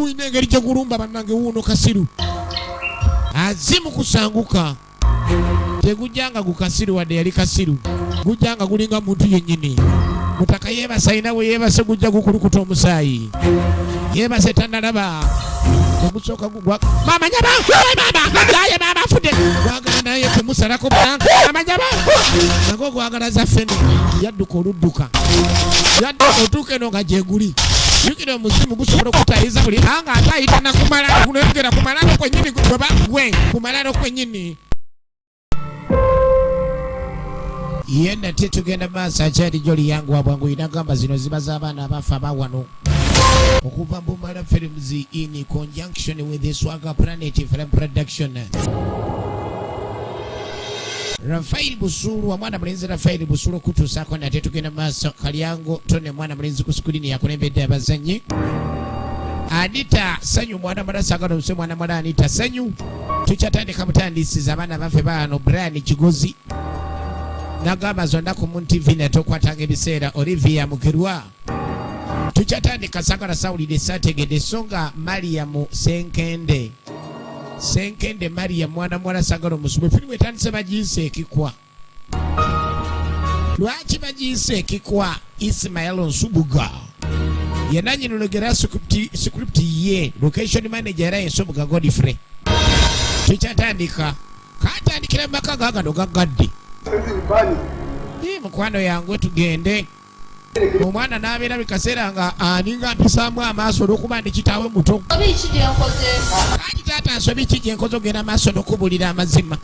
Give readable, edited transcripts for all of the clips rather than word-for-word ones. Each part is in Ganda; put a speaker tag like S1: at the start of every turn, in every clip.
S1: Gulina engeri gye gulumba bannange. Wuuno kasiru azimu kusanguka tegujja nga gukasiru, wadde yali kasiru, gujja nga gulinga muntu yennyini. Mutaka yeebase, alina we yeebase, gujja gukulukuta omusaayi. Yeebase tanalaba ogusooka gugwa. Maama nyaba, maama naye, maama afudde. Gwagala naye kumusalako. Maama nyaba nagwo gwagala za ffene. Yadduka oludduka, yadduka otuuka eno nga gyeguli. Jjukira omuzimu gusobola okutayiza buli anga ate ayita nakumalalo gunoyogera kumalalo kwennyini gweba gwe kumalalo kwennyini. Ye nate tugenda maaso, akyali joli yangu wabwangu inagamba zino ziba z'abaana abafa abawano okuva Bumala Films in conjunction with the Swagger Planet Film Production. Rafael Busuulu, omwana mulenzi Rafael Busuulu okutuusaako nate tugenda maaso. Kalyango Tone, mwana mulenzi ku sikulini, yakulembedde abazannyi. Anita Sanyu, mwana mwala sagala omuse, mwana mwala Anita Sanyu. Tukyatandika butandisiza abaana baffe baano. Brian Kigozi nagamba zonna ku Moon TV nate okwatanga ebiseera. Olivia Mugerwa, tukyatandika sagala sawulire sategedde, so nga Mariamu Senkende, Senkende Mariam, mwana muwala sagala omusumu. Firimu etandise bagiyise Ekikwa. Lwaki bagiyise Ekikwa? Ismael Nsubuga yenanyini lugera script ye location manager era Yensubuga Godfrey. Tukyatandika, katandikira mu maka gagano gagadde. Mukwano yange tugende. Omwana n'abeera buli kaseera nga aninga mpisaamu amaaso olw'okuba ndi kitaawe muto.
S2: Nsobi ki gye nkoze?
S1: Kati taata, nsobi ki gye nkoze ogenda maaso n'okubulira amazima?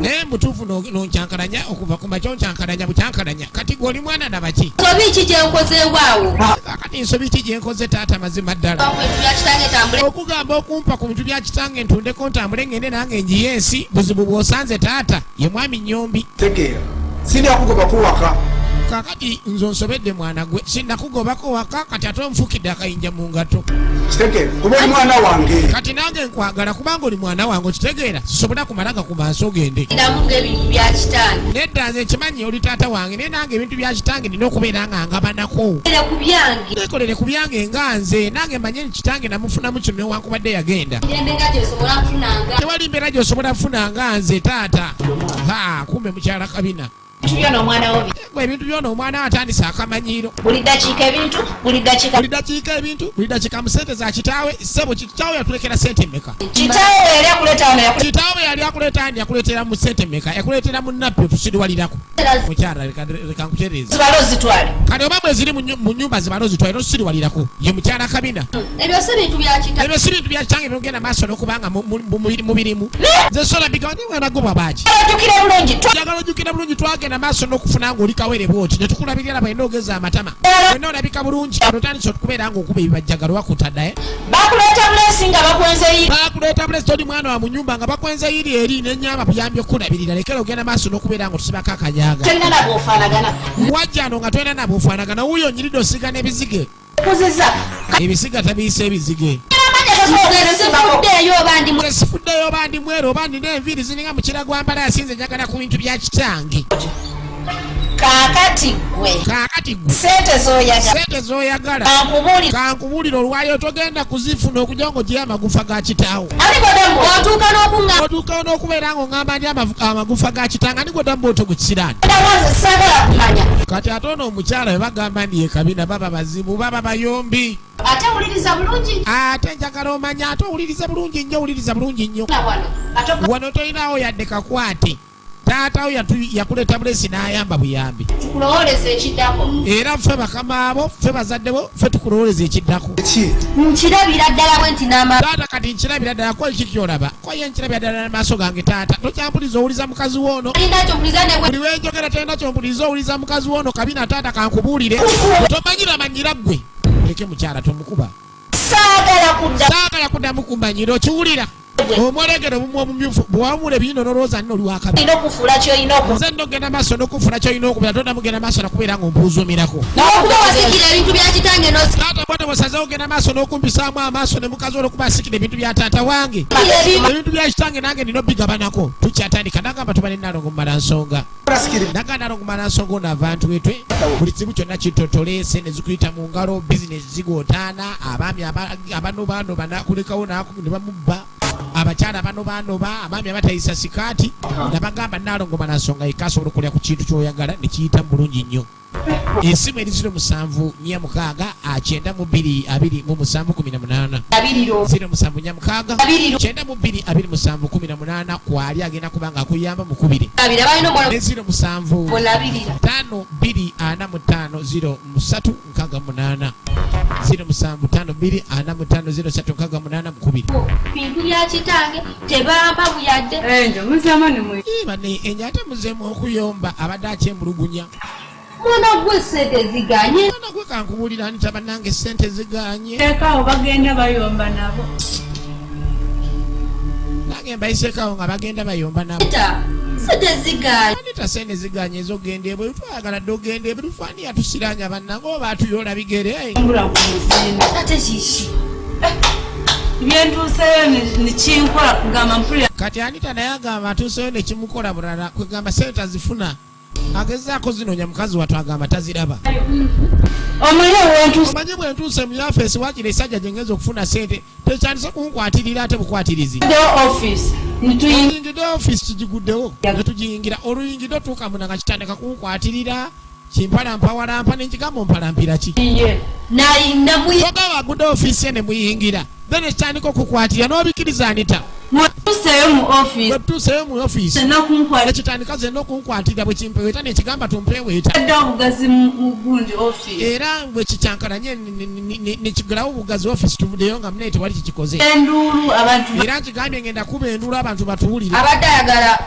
S1: Naye mutuufu nonkyankalanya okuva ku makya, onkyankalanya bukyankalanya. Kati gwe oli mwana nabaki?
S2: Nsobi ki gye nkozeewo awo?
S1: Kati nsobi ki gye nkoze taata? Mazima ddala.
S2: Ku bintu bya kitange tambule.
S1: Okugamba okumpa ku bintu bya kitange ntundeko ntambule ngende nange njiye ensi, buzibu bw'osanze taata ye mwami Nyombi.
S3: Tegeera, sindakugobako waka.
S1: Kakati nze onsobedde mwana gwe, sinnakugobako waka, kati ate onfukidde akayinja mu ngato.
S3: Kitegeera, kuba oli mwana wange.
S1: Kati nange nkwagala kubanga oli mwana wange, okitegeera? Sisobola kumala ga ku maaso ogende.
S2: Ndamu ng'ebintu bya kitange.
S1: Nedda, nze nkimanyi oli taata wange, naye nange ebintu bya kitange nina okubeera nga ngabanako.
S2: Era ku byange.
S1: Nekolere ku byange nga nze nange manye nti kitange namufunamu kino newankubadde yagenda.
S2: Mirembe nga gyosobola kufunanga.
S1: Tewali mbeera gyosobola kufuna nga nze taata. Ha, kumbe mukyala Kabina.
S4: Ebintu byona omwana wo.
S1: Gwe ebintu byona omwana we atandise akamanyiiro.
S4: Buli dakiika ebintu, buli dakiika.
S1: Buli dakiika ebintu, buli dakiika mu sente za kitaawe. Ssebo, kitaawe yatulekera sente mmeka?
S4: Kitaawe bwe yali akuleeta wano
S1: Kitaawe yali akuleeta ani? Yakuleetera mu sente mmeka? Yakuleetera mu nabbi otusiriwalirako. Mukyala, leka nkutereeza.
S4: Zibale ozitwale.
S1: Kati oba bwe ziri mu nyumba zibale ozitwale, tosiriwalirako. Ye mukyala Kabina.
S2: Ebyo si bintu bya kitange.
S1: Ebyo si bintu bya kitange byogenda maaso n'okubanga mubirimu. Nze sola bigawa ni mwana gwe bwabaki.
S4: Ojjukire bulungi.
S1: Njagala ojjukire bulungi, twagenda maaso n'okufuna ng'oli kawere bwoti ne tukulabirira bwena ogeza amatama wena olabika bulungi. Kati otandise okubeera ng'okuba ebibajjagalo wakutadda, eh?
S4: Bakuleeta bulesi nga bakwenze yiri.
S1: Bakuleeta bulesi, oli mwana wa mu nyumba nga bakwenze yiri eri nenyamba buyambi okukulabirira. Lekera ogenda maaso n'okubeera nga otusibako akanyaga.
S4: Tolina na bw'ofaanagana.
S1: Wajjano nga tolina na bw'ofaanagana, wuuyo onyiridde osiga n'ebizige.
S4: Kuziza.
S1: Ebisiga tabiyisa ebizige.
S2: Nze sifuddeeyo oba ndi
S1: Nze sifuddeyo oba ndi mweru oba ndina enviiri ziringa mukira gwa mbalaasi, nze njagala ku bintu bya kitange.
S4: Kaakati gwe.
S1: Kaakati gwe.
S4: Sente z'oyagala.
S1: Sente z'oyagala.
S4: Kankubuulire.
S1: Kankubuulire, olwayo togenda kuzifuna okujja ng'ogyeyo amagufa ga kitaawo.
S4: Ani gwe
S2: Otuuka n'okuŋŋamba.
S1: Otuuka n'okubeera ng'oŋŋamba ndi amagufa ga kitange. Ani gwe dambu otyo gwe kisiraani?
S4: Nze saagala kumanya.
S1: Kati ate ono omukyala bwe bagamba ndi ye Kabina, baba bazibu, baba bayombi.
S4: Ate wuliriza bulungi.
S1: Ate njagala omanya, ate owuliriza bulungi nnyo, owuliriza bulungi nnyo.
S4: Na wano. Ate
S1: Wano tolinawo yadde kakwate. Taatawo yakuleeta bulesi n'ayamba buyambi.
S4: Tukulowooleza ekiddako.
S1: Era ffe bakama abo, ffe bazadde bo, ffe tukulowooleza ekiddako.
S3: Ki?
S2: Nkirabira ddala bwe nti n'ama.
S1: Taata, kati nkirabira ddala ko eki kyolaba ko ye nkirabira ddala n'amaaso gange. Taata, tokyampuliza, owuliza mukazi woono.
S2: Alina kyompuliza ne bwe.
S1: Buli wenjogera tolina kyompuliza, owuliza mukazi woono Kabina. Taata, kankubuulire, tomanyira manyira ggwe. Leke mukyala, tomukuba.
S4: Saagala kudda.
S1: Saagala kuddamu kumanyira, okiwulira? Omwolekero obumwa obumyufu bwawumula ebiyino nolowooza nno oli wakabi.
S4: Olina okufuula kyolina oku.
S1: Nze nno ogenda maaso n'okunfuna kyolina okubeera, tonda mugenda maaso nakubeera ng'ompuuzumirako.
S2: N'okuba wasikira ebintu bya kitange n'osikira
S1: Taata bwate bwasazeewo ogenda maaso n'okumpisaamu amaaso ne mukazi olwokuba asikira ebintu bya taata wange,
S2: ebintu.
S1: Ebintu bya kitange nange nina obigabanako. Tukyatandika nagamba tuba ne Nalongo mumala nsonga.
S3: Asikiri.
S1: Nagamba Nalongo mumala nsonga ono avantu etwe buli kizibu kyonna kitotolese ne zikuyita mu ngalo, bizinesi zigootaana, abaami abanobanoba nakulekawo ne bamubba, abakyala banobanoba, abaami abatayisa sikaati. Nabagamba Nalongo mala nsonga yekka asobola okulya ku kintu ky'oyagala ne kiyita mu bulungi nnyo. Esimu eri 0746 92 27 18.
S4: Labiriro.
S1: 0746
S4: Labiriro.
S1: 92 27 18 kwali agenda kuba nga akuyamba mukubire.
S2: Labira balina omwana
S1: Ne 07
S4: Olabirira.
S1: 5 2 4 5 0 3 6 8 0 7 5 2 4 5 0 3 6 8 mukubire.
S2: Bintu bya kitange tebampa buyadde.
S5: Enjo muzeemu ne mwe.
S1: Bane enyo ate muzeemu okuyomba abadde akyemulugunya.
S2: Mwana gwe sente ziganye.
S1: Mwana gwe kankubuulira nti bannange sente ziganye.
S5: Teekaawo bagenda bayomba nabo.
S1: Nange mbayiseekawo nga bagenda bayomba nabo.
S2: Anita, sente ziganye.
S1: Anita sente ziganye ez'okugenda ebweru, twayagala dda ogenda ebweru, fani yatusiranya bannange oba atuyoola bigere.
S5: Mbula ku muzinda.
S2: Ate kiki?
S5: Byentuuseyo nekinkola kugamba mpulira.
S1: Kati Anita naye agamba atuuseyo nekimukola bulala, kwegamba sente tazifuna. Agezaako zinoonya mukazi wattu agamba taziraba.
S5: Omanyi wentuuse.
S1: Omanyi bwe ntuuse mu yafeesi waakiri esajja gye ngenza okufuna sente tekyandise kunkwatiriira ate bukwatirizi.
S5: Office. Nituyingira.
S1: Oluyingidde ofiisi kigiguddewo ne tugiyingira, oluyingidde otuuka munda nga kitandika kunkwatirira kimpalampawalampa ne nkigamba ompalampira ki?
S5: Ye.
S2: Nayina muyi.
S1: Togamba agudde ofiisi ye ne muyingira then ekitandika okukwatira n'obikkiriza Anita.
S5: Mwetuuseyo mu office.
S1: Bwe tutuuseyo mu ofiisi.
S5: Zenna kunkwatira.
S1: Ekitandika zenna okunkwatira bwe kimpeweeta ne kigamba tumpeweeta.
S5: Dda obugazi mu gundi office.
S1: Era bwe kikyankalanye ne kigulawo obugazi ofiisi tuvuddeyo nga munnaye tewali kikikoze.
S5: Enduulu abantu.
S1: Era nkigambye ngenda kuba enduulu abantu batuwulire.
S2: Abadde ayagala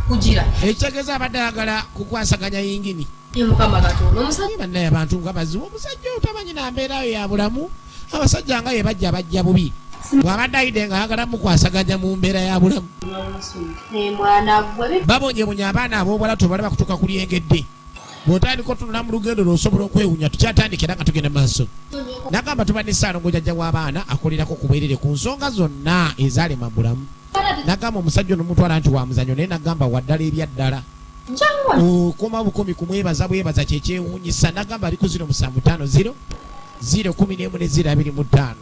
S2: kugira.
S1: Ekitegeeza abadde ayagala kukwasaganya yingini.
S2: Ye Mukama Katonda omusajja.
S1: Bannaye abantu nga bazibu, omusajja oyo tamanyi na mbeerayo ya bulamu, abasajja nga ye bajja bajja bubi. Bw'abadde ayidde nga ayagala mukwasaganya mu mbeera ya bulamu.
S4: Ne mwana gwe.
S1: Babonyebonya abaana ab'obuwala tobalaba kutuuka ku lyengedde. Bw'otandika otunula mu lugendo lwo osobola okwewuunya. Tukyatandika era nga tugenda mu maaso. Nagamba tuba ne Ssaalongo jjajja w'abaana akolerako ku bwerere ku nsonga zonna ezaalema mu bulamu. Nagamba omusajja ono mutwala nti wa muzannyo naye nagamba wa ddala ebya ddala. Okoma bukomi kumwebaza bwebaza kyekyewuunyisa. Nagamba ali ku 0750 0 11 ne 025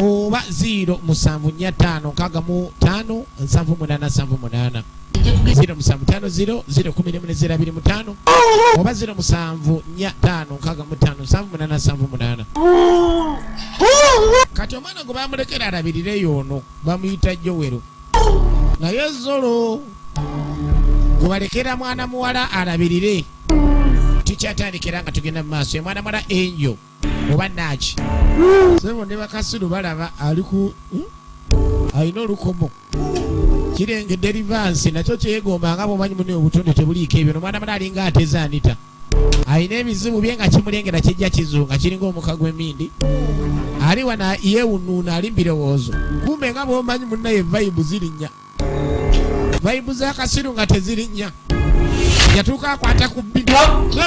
S1: oba 0 7 4 65 78 78 0 7 5 0 0 11 ne 025 oba 0 7 4 5 65 78 78. Kati omwana gwe bamulekera alabirire y'ono bamuyita Jowero, naye Zolo gwe balekera mwana muwala alabirire. Tukyatandikira nga tugenda mu maaso. Mwana muwala Enjo oba Naaki sebo ne bakasiru balaba ali ku alina olukomo kirengedde rivansi nakyo kyegomba nga bw'omanyi munne obutonde tebuliiko ebyo. Omwana muwala alinga ateze Anita alina ebizibu bye nga kimulengera kijja kizunga kiringa omuka gw'emmindi. Ali wana yeewunuuna ali mu birowoozo, kumbe nga bw'omanyi munnaye vayibu zirinnya, vayibu z'akasiru nga tezirinnya. Yatuuka akwata ku bbi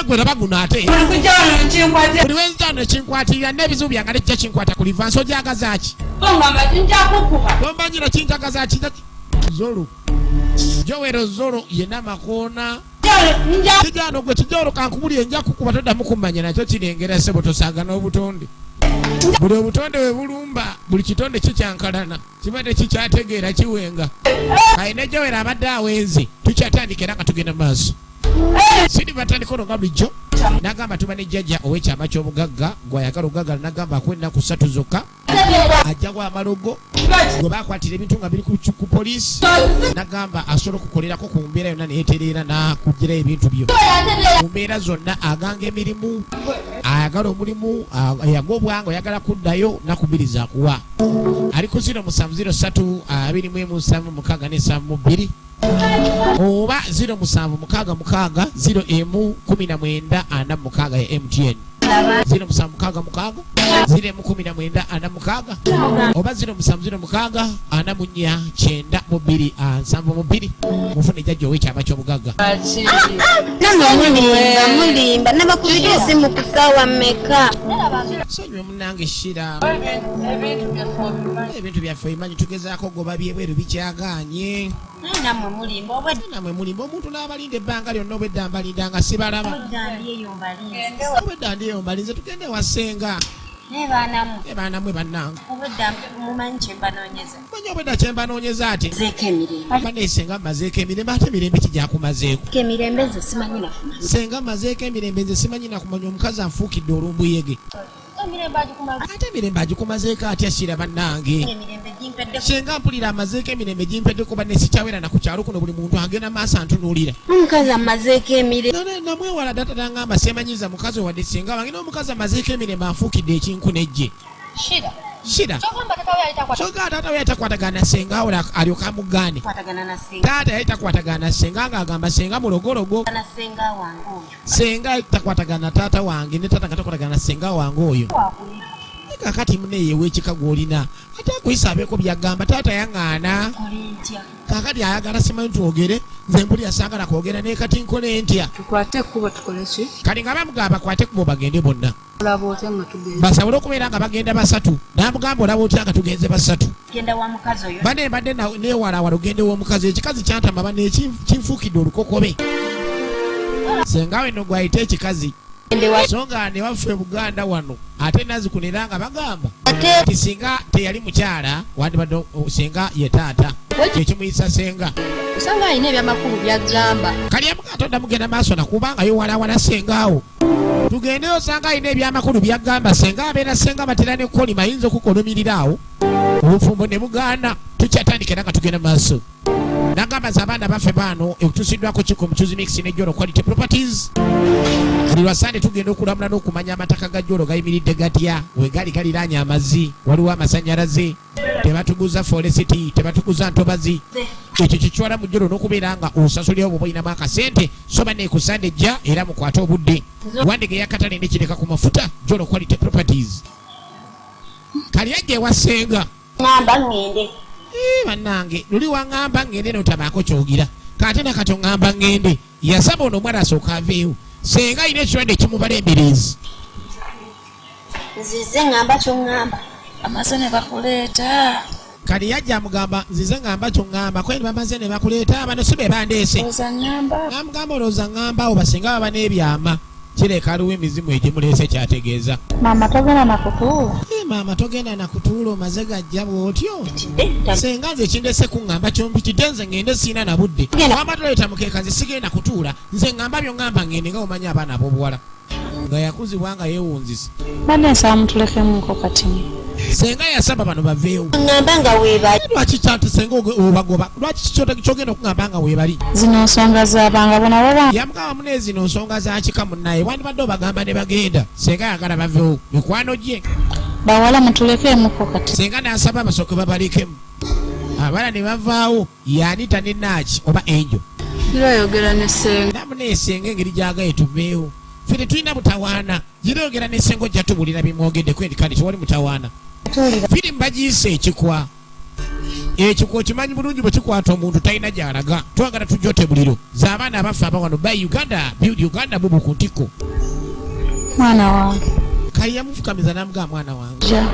S1: gwe laba guno ate
S5: Buli kujja wano nekinkwatira.
S1: Buli wenzija wano nekinkwatirira n'ebizibu byange ate kijja kinkwata ku livansi. Ogyagaza ki?
S5: Ongamba nja kukuba.
S1: Tomanyira kinjagaza ki? Zolo Jowero Zolo yenna makoona.
S5: Nja.
S1: Kijano gwe kijoro kankubulire nja kukuba toddamu kummanya nakyo kirengera ssebo tosaaga n'obutonde. Buli obutonde bwe bulumba buli kitonde kikyankalana kiba tekikyategeera kiwenga. Kale ne Jowero abadde awenze. Tukyatandika era nga tugenda mu maaso. Sidi batandika ono nga bulijjo. Nagamba tuba ne jjajja ow'ekyama ky'obugagga gw'ayagala obugaggala. Nagamba akuwa ennaku 3 zokka ajjawo amalogo gwe bakwatira ebintu nga biri ku poliisi. Nagamba asobola okukolerako ku mbeera yonna neyetereera n'akugirayo ebintu byo ku mbeera zonna. Aganga emirimu ayagala omulimu yagobwa nga oyagala kuddayo nakubiriza akuwa. Ali ku 0 7 0 3 21 7 6 72 oba 0 7 6 6 0 1 19 46 ya MTN. 0766 019 46 oba 0706 44 92 72 mufune jjajja ow'ekyama ky'obugagga.
S6: Namulimba mulimba nabakubira esimu ku ssaawa mmeka?
S1: Sonyiwe munnange Shira, ebintu byaffe obimanyi, tugezaako goba byebweru bikyagaanye.
S6: Nammwe mulimba obwedda.
S1: Namwe mulimba, omuntu n'abalinda ebbanga lyonna, obwedda mbalinda nga sibalaba.
S6: Obwedda ndi eyo mbalinze.
S1: Obwedda ndi eyo mbalinze, tugende ewa ssenga.
S6: Naye baanamu.
S1: Naye baanamwe bannange.
S6: Obwedda mumanyi kye mbanoonyeza.
S1: Manyi obwedda kye mbanoonyeza ate.
S6: Mazeeko emirembe.
S1: Bane ssenga mmazeeko emirembe, ate emirembe ki gyakumazeeko?
S6: Emirembe nze simanyi nakumanya.
S1: Ssenga mmazeeko emirembe nze simanyi nakumanya, omukazi anfuukidde olumbuyege. Ate emirembe agikumazeeko atya Shira bannange? Ssenga mpulira amazeeko emirembe gimpeddeko, banne sikyawera na ku kyalo kuno, buli muntu agenda maaso antunuulira.
S6: Omukazi amazeeko emirembe.
S1: Namwewala dda tangamba seemanyiza mukazi wadde ssenga wange, n'omukazi amazeeko emirembe anfuukidde ekinku n'eggye.
S2: Shira.
S1: Shira.
S2: Kyogamba
S1: taata we yali takwatagana ssenga we alyoke amugaane. Taata yali takwatagana ssenga ng'agamba ssenga mulogologo. Ssenga yali takwatagana taata wange ne taata nga takwatagana ssenga wange oyo. Kaakati munne ow'ekika gw'olina ate akuyisa abeeko by'agamba, taata yaŋŋaana. Kaakati ayagala simanyi twogere, nze mpulira saagala kwogera naye kati nkole ntya?
S5: Tukwate ekkubo tukole ki?
S1: Kati nga bamugamba bakwate ekkubo bagende bonna.
S5: Olaba otya nga tugenze?
S1: Basobole okubeera nga bagenda basatu. N'amugamba olaba otya nga tugenze basatu?
S6: Genda wa mukazi oyo.
S1: Bane mbadde neewalawala ogende w'omukazi, ekikazi kyantama bane kinfuukidde olukokobe. Ssenga we nno gw'ayita ekikazi. So nga ne waffe Buganda wano ate nazzikuno era nga bagamba nti singa teyali mukyala wandibadde singa ye taata kyekimuyisa senga.
S2: Osanga alina ebyamakulu byagamba.
S1: Kali amukatonda mugenda maaso nakubanga yewalawala senga awo. Tugende osanga alina ebyamakulu byagamba, senga abeera senga batera ne kolima ayinza okukolumirira awo. Obufumbo ne bugaana tukyatandika era nga tugenda maaso. Nagamba nti abaana baffe baano ekutuusiddwako kiko Muchuzi Mix ne Jolo Quality Properties. Buli lwa Sande tugenda okulamula n'okumanya amataka ga Jolo gayimiridde gatya, we gali galiraanye amazzi, waliwo amasannyalaze, tebatuguza foresiti, tebatuguza ntobazi. Ekyo kikitwala mu Jolo n'okubeera nga osasulirawo bw'oba olinamu akasente. So banne ku Sande ejja era mukwate obudde. Wandege ya Katale ne Kireka ku mafuta, Jolo Quality Properties. Kali ajja ewa ssenga.
S4: Ŋŋamba ŋŋende.
S1: Bannange luli waŋŋamba ŋŋende n'otabaako ky'ogira, k'ate na kati oŋŋamba ŋŋende. Yasaba ono omwana asooke aveewo. Ssenga alina ekirwadde ekimubala embiriizi.
S4: Nzize ŋŋamba ky'oŋŋamba.
S5: Bamaze ne bakuleeta.
S1: Kati yajja amugamba nzize ŋŋamba ky'oŋŋamba, kweri bamaze ne bakuleeta, bano si be bandeese.
S5: Olowooza ŋŋamba.
S1: N'amugamba olowooza ŋŋamba awo basinga baba n'ebyama. Kireka aliwo emizimu egimuleese kyategeeza.
S5: Maama togenda na kutuula.
S1: Maama togenda na kutuula omaze gajja bw'otyo. Ssenga nze ekindese kuŋŋamba kyompitidde nze ŋŋende sirina na budde. Wamma toleeta mukeeka nze sigenda kutuula. Nze ŋŋamba by'oŋŋamba ŋŋende nga bw'omanyi abaana ab'obuwala. Nga yakuzibwa nga yeewunzise.
S5: Mbadde nsaba mutulekemuko katini.
S1: Ssenga yasaba bano baveewo.
S4: Ŋŋamba nga weebali.
S1: Lwaki kyante ssenga obagoba? Lwaki kyogenda okuŋŋamba nga weebali?
S5: Zino nsonga z'abanga bona baba.
S1: Yamugamba munne zino nsonga za kika munnaye. Wandibadde obagamba ne bagenda. Ssenga ayagala baveewo. Mikwano gye.
S5: Bawala mutulekeemuko kati.
S1: Ssenga n'asaba basooke babalekemu. Abaana ne bavaawo. Ye Anita ne Naaki oba Angel.
S5: Gira oyogera ne ssenga.
S1: Namu ne ssenga engeri gy'agaye tuveewo. Ffe tetulina mutawaana. Gira oyogera ne ssenga ojja tubuulira bimwogedde kwendi kale tewali mutawaana. Firimu bagiyise ekikwa. Ekikwa okimanyi bulungi bwe kikwata omuntu talina gy'alaga. Twagala tujjote muliro. Z'abaana abaffe aba wano buy Uganda, build Uganda bubu ku ntikko.
S5: Mwana wange.
S1: Kali yamufukamiza n'amugamba mwana wange.
S5: Ja.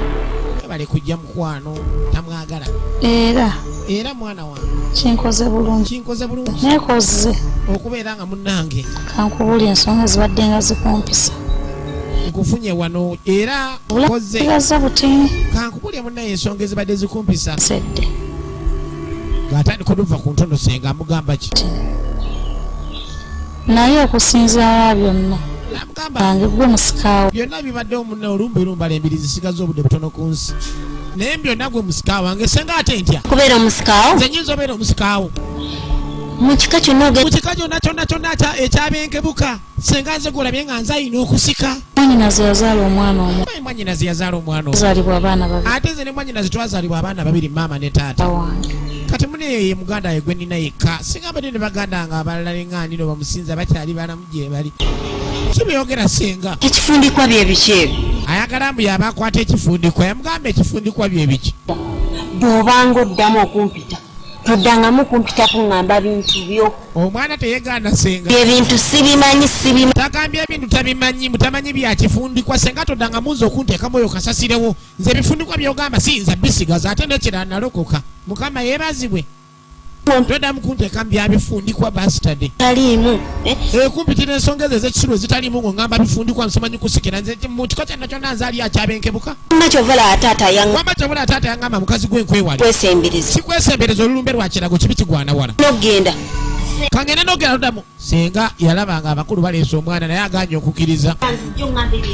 S1: Webale kujja mukwano, tamwagala.
S5: Era.
S1: Era mwana wange.
S5: Kinkoze bulungi.
S1: Kinkoze bulungi.
S5: Neekoze.
S1: Okubeera nga munnange.
S5: Kankubuulire ensonga zibadde nga zikumpisa.
S1: Nkufunye wano era nkoze.
S5: Gaza butini.
S1: Kankubuulire munnaye ensonga ezibadde zikumpisa.
S5: Sedde.
S1: Ng'atandika oluva ku ntono ssenga amugamba ki?
S5: Naye okusinziira byonna.
S1: Namugamba.
S5: Wange gwe musika wo.
S1: Byonna bibaddewo munne olumbe lumbala embiri zisigaza obudde butono ku nsi. Naye byonna gwe musika wange ssenga ate ntya?
S4: Kubeera omusika wo?
S1: Nze nnyinza obeera omusika wo.
S4: Mu kika kyonna ogenda.
S1: Mu kika kyonna kyonna kyonna ekyabenkebuka. Ssenga nze gw'olabye nga nze alina okusika.
S5: Mwannyinaze yazaala omwana omu.
S1: Mwannyinaze yazaala omwana omu.
S5: Twazaalibwa abaana babiri.
S1: Ate nze ne mwannyinaze twazaalibwa abaana babiri maama ne taata.
S5: Wange.
S1: Kati mune ye muganda we gwe nnina yekka. Singa mbadde ne baganda nga abalala ne ŋŋaanira bamusinza bakyali balamu gye bali. Kibyogera senga.
S6: Ekifundikwa bye biki ebyo?
S1: Ayagala mbu yaba akwata ekifundikwa. Yamugamba ekifundikwa bye biki?
S4: Bw'obanga oddamu okumpita, toddangamu kumpita kuŋŋamba bintu byo.
S1: Omwana teyegaana senga.
S4: Ebintu sibimanyi, sibimanyi.
S1: Tagambye ebintu tabimanyi, mutamanyi bya kifundikwa. Senga toddangamu nze okunteekamu oyo kasasirewo. Nze ebifundikwa by'ogamba siyinza bisigaza, ate n'ekirala nalokoka. Mukama yeebazibwe. Toddamu kunteekamu bya bifundikwa bastard.
S4: Taliimu.
S1: Kumpitira ensonga ezo ez'ekisiru ezitaliimu ng'ongamba bifundikwa nsimanyi kusikira. Nze mu kiko kyonna kyonna nze ali akyabenkebuka.
S4: Wamma kyova olaba taata yaŋŋamba.
S1: Wamma kyova olaba taata yaŋŋamba mukazi gwe nkwewale.
S4: Kwesembereza.
S1: Sikwesembereza, olulumbe lwa kirago kibi kigwana wala.
S4: N'okugenda.
S1: Kangende n'ogenda toddamu. Senga yalaba nga abakulu baleese omwana naye agaanye okukkiriza.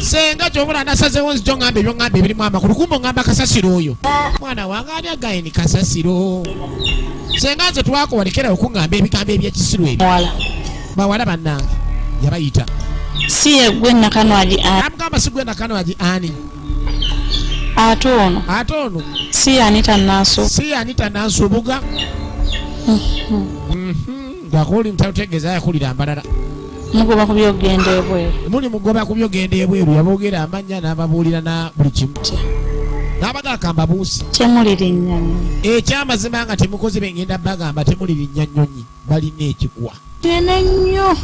S1: Senga kyova olaba nasazeewo nzija oŋŋamba ebyoŋŋamba ebirimu amakulu, kumbe oŋŋamba kasasiro oyo. Mwana wange ani agaye ni kasasiro? Senga nze twakowa lekera okuŋŋamba ebigambo eby'ekisiru ebyo.
S5: Muwala.
S1: Bawala bannange yabayita.
S5: Si ye gwe Nakanwagi ani?
S1: Amugamba si gwe Nakanwagi ani?
S5: Ate ono.
S1: Ate ono.
S5: Si ye Anita Nansubuga.
S1: Si ye Anita Nansubuga. Ng'akooli mutategeeza yakulira mbalala.
S5: Mugoba ku by'okugenda ebweru.
S1: Muli mugoba ku by'okugenda ebweru, yaboogera amannya n'ababuulira na buli kimu. N'abaga akambabuusi.
S5: Temulirinnya nnyonyi.
S1: Ekyamazima nga temukoze bye ngenda bagamba, temulirinnya nnyonyi, balina ekikwa.
S5: Kinene nnyo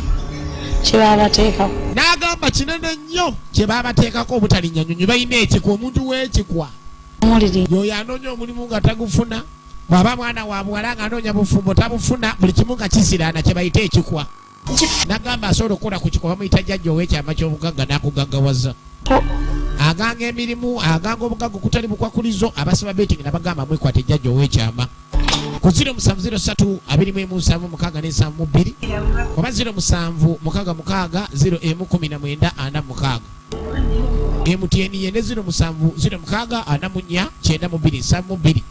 S5: kye baabateekako.
S1: N'agamba kinene nnyo kye baabateekako obutalinnya nnyonyi, balina ekikwa, omuntu w'ekikwa. Y'oyo anoonya omulimu nga tagufuna, bw'aba mwana wa buwala ng'anoonya bufumbo tabufuna, buli kimu nga kisiraana, kye bayita ekikwa. Nagamba asobola okukola ku kikwa bamuyita jjajja ow'ekyama ky'obugagga n'akugaggawaza. Aganga emirimu, aganga obugagga okutali bukwakulizo, abasaba betting nabagamba mwekwate jjajja ow'ekyama. Ku 0703 27 672 oba 0766 01 19 46. MTN ye ne 0706 44 92 72.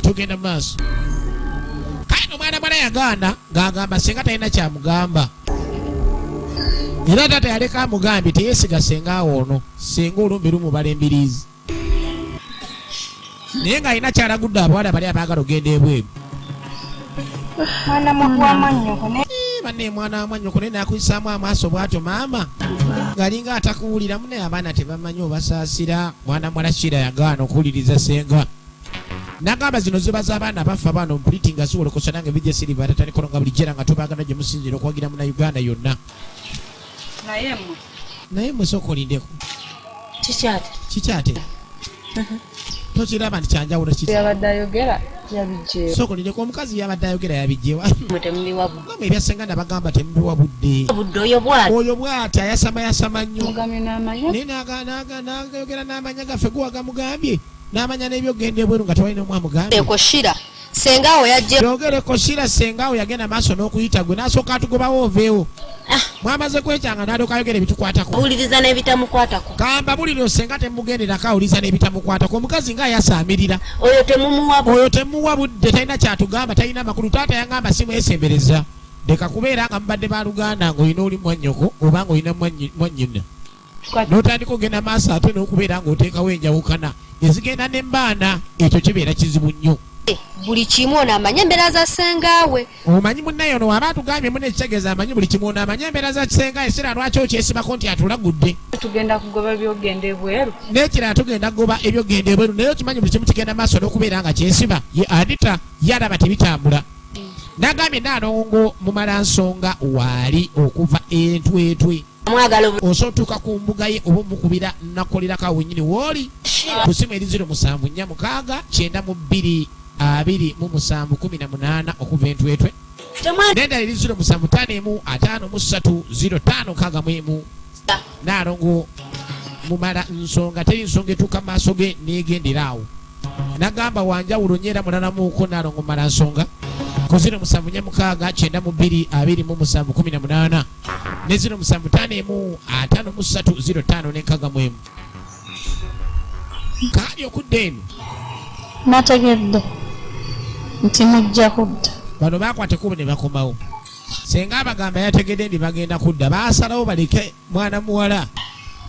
S1: Tugenda mu maaso. Kale omwana mwana yagaana ng'agamba senga talina kyamugamba. Era taata yaleka amugambye teyeesiga senga awo ono, senga olumbe lumubala embiriizi. Naye ng'alina kyalagudde abawala bali abaagala ogenda ebweru.
S2: Mwana wa mwannyoko naye.
S1: Banne mwana wa mwannyoko naye n'akuyisaamu amaaso bw'atyo maama. Ng'alinga atakuwulira munne, abaana tebamanyi obasaasira. Mwana muwala Sheila yagaana okuwuliriza senga. Nagamba zino ziba z'abaana bafa abaana omupuliti nga ziwolokosa nange bijja siriva tatanikono nga bulijjo era nga tubaagala gye musinziira okuwagira muna Uganda yonna.
S2: Naye mmwe.
S1: Naye mmwe sooka olindeko.
S4: Kikyate.
S1: Kikyate. Tokiraba nti kyanjawulo kiti.
S2: Yabadde ayogera yabijjeewa.
S1: Sooka olindeko, omukazi yabadde ayogera yabijjeewa.
S4: Mmwe temubiwa budde.
S1: Namwe ebya ssenga nabagamba temubiwa budde.
S4: Budde oyo bw'ati.
S1: Oyo bw'ati ayasama yasama nnyo.
S2: Mugamye n'amanya.
S1: Naye n'ayogera n'amanya gaffe guwa gamugambye. N'amanya n'ebyogenda ebweru nga tewali n'omu amugambye.
S2: Eko Shira, ssenga awo yajje.
S1: Yogereko Shira, ssenga awo yagenda maaso n'okuyita gwe n'asooka atugobawo oveewo. Mwamaze kwekyanga n'alyoka ayogera ebitukwatako.
S4: Awuliriza n'ebitamukwatako.
S1: Kamba buliro ssenga temugenderako awuliriza n'ebitamukwatako. Omukazi nga ayasaamirira.
S4: Oyo temumuwa budde.
S1: Oyo temuwa budde, talina kyatugamba, talina makulu. Taata yangamba simwesembereza. Leka kubeera nga mubadde baluganda ng'olina oli mwannyoko oba ng'olina mwannyina. N'otandika ogenda maaso ate n'okubeera ng'oteekawo enjawukana ezigenda n'embaana, ekyo kibeera kizibu nnyo.
S2: Buli kimu ono amanye embeera za ssengaawe.
S1: Omanyi munnaye ono aba atugambye munne ekitegeeza amanyi buli kimu, ono amanye embeera za ssengaawe, sira lwaki okyesibako nti atulagudde.
S2: Tugenda kugoba eby'okugenda ebweru.
S1: N'ekirala tugenda kugoba eby'okugenda ebweru, naye okimanyi buli kimu kigenda maaso n'okubeera nga kyesiba. Ye Anita ye alaba tebitambula. Nagambye Nnaalongo Mumalansonga waali okuva entwetwe. Osobola otuuka ku mbuga ye oba omukubira nakolerako awo wennyini w'oli ku ssimu eri 0746 92 27 18 okuva entwetwe. N'endala eri 0751 53 05 61. Nnaalongo Mumala nsonga teri nsonga etuuka mu maaso ge n'egendera awo. Nagamba wanjawulo nnyo era mulalamuuko Nnaalongo Mumala nsonga ku 0746 92 27 18 ne 0751 53 05 n'enkaaga mu emu. Kaali okudda eno.
S5: Nategedde nti mujja kudda.
S1: Bano baakwata ekkubo ne bakomawo. Senga abagamba yategedde nti bagenda kudda, baasalawo baleke mwana muwala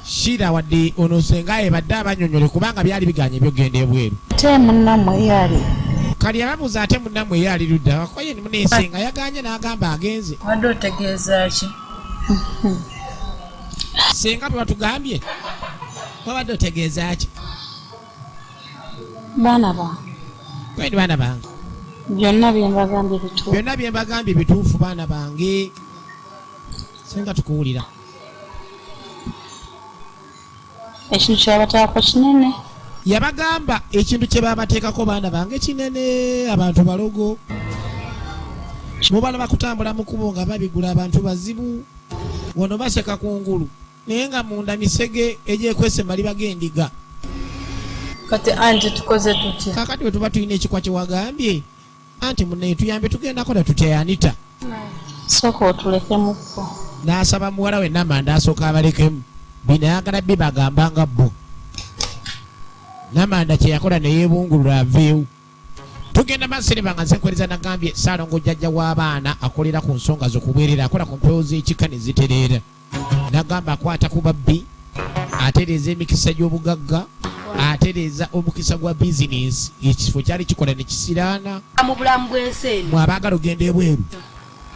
S1: Shira wadde ono senga yebadde abannyonnyole kubanga byali biganye eby'okugenda ebweru.
S5: Ate munnammwe ye ali.
S1: Kali yababuuza ate munnammwe ye ali ludda wakoye muneesenga yaganye n'agamba agenze.
S7: Wadde otegeeza ki?
S1: Senga bwe batugambye wabadde otegeeza ki?
S5: Baana bange.
S1: Kwendi baana bange.
S5: Byonna bye mbagambye bituufu.
S1: Byonna bye mbagambye bituufu baana bange. Senga tukuwulira.
S5: Ekintu kyebabateekako kinene.
S1: Yabagamba ekintu kye babateekako baana bange kinene, abantu balogo. Mubala bakutambula mu kkubo nga babigula abantu bazibu. Wano baseka kungulu naye nga munda misege egyekwese maliba g'endiga.
S2: Kati anti tukoze tutya?
S1: Kakati bwe tuba tulina ekikwa kye wagambye anti munnaye tuyambe tugenda kola tutya Anita?
S5: Sooka otulekemukko.
S1: N'asaba muwala we Namanda asooka abalekemu. Bino ayagala bibagamba nga bo. Namanda kye yakola ne yeebungulula aveewo. Tugenda maaso nga nze nkwereza nagambye Ssaalongo jjajja w'abaana akolera ku nsonga zo kubwerera, akola ku mpewo z'ekika ne zitereera. Nagamba akwata ku babbi, atereeza emikisa gy'obugagga, atereeza omukisa gwa bizinensi. Ekifo kyali kikola ne kisiraana.
S4: Mu bulamu bw'ensi eno.
S1: Mwe abaagala ogenda ebweru.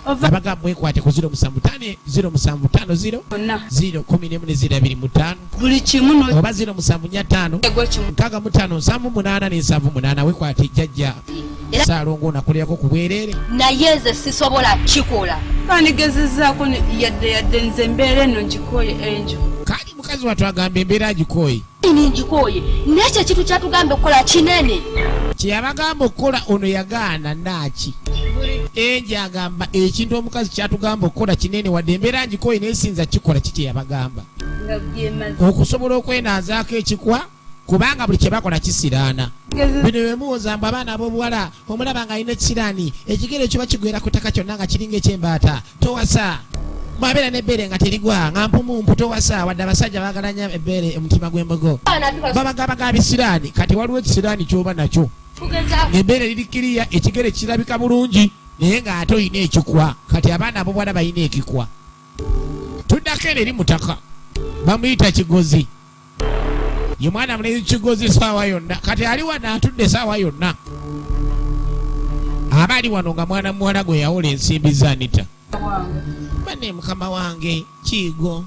S1: Abaga mwekwate ku 075 0750 0 11 025
S2: buli kimu
S1: oba 0745 65 78 ne 78 wekwate jjajja Ssaalongo onakolerako ku bwereere.
S4: Naye nze sisobola kikola.
S2: Kandigezezaako yadde yadde nze embeera eno ngikooye enjo.
S1: Kali mukazi wattu agamba embeera agikooye.
S4: Ngikooye naye ekyo ekintu kyatugamba okukola kinene.
S1: Kye yabagamba okukola ono yagaana naaki. Enje agamba ekintu omukazi kyatugamba okukola kinene wadde embeera ngikooye naye sinza kikola ki kye yabagamba. Okusobola okwenaazaako ekikwa kubanga buli kye bakola kisiraana. Bino bye muwoza mbu abaana ab'obuwala omulaba ng'alina ekisiraani ekigere kiba kigwera ku ttaka kyonna nga kiringa eky'embaata towasa. Bw'abeera n'ebbeere nga terigwa nga mpumumpu towasa wadde abasajja baagala nnyo ebbeere omutima gw'embogo. Babagabaga bisiraani kati waliwo ekisiraani ky'oba nakyo ng'ebbeere liri kiriya ekigere kirabika bulungi naye ng'ate olina ekikwa kati abaana ab'obuwala balina ekikwa. Tuddako eno eri mutaka bamuyita Kigozi. Ye mwana mulenzi Kigozi saawa yonna kati ali wano atudde saawa yonna aba ali wano nga mwana muwala gwe yawola ensimbi za Anita. Bane mukama wange Kigo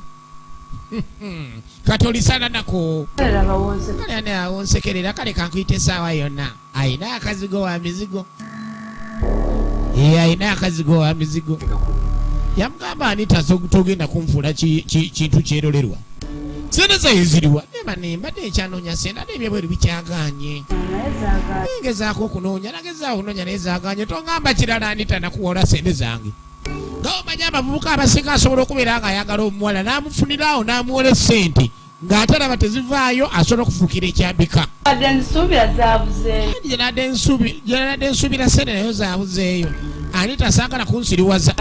S1: kati olisala nako kale awo nsekerera kale kankuyita essaawa yonna ayina akazigo wa mizigo ayina akazigo wa mizigo. Yamugamba Anita togenda kunfuula kintu kyerolerwa. Sente zaye ziriwa nema mbadde ekyanoonya sente ate ebyebweru bikyagaanye. Ngezaako okunoonya nagezaako okunoonya naye zaagaanye tongamba kirala Anita nakuwola sente zange. Nga omanyi abavubuka abasinga asobola okubeera ng'ayagala omuwala n'amufuniraawo n'amuwola essente ng'ate alaba tezivaayo asobola okufuukira ekyambika. Gye nsuubira sente nayo zaabuzeeyo. Anita saagala kunsiriwaza.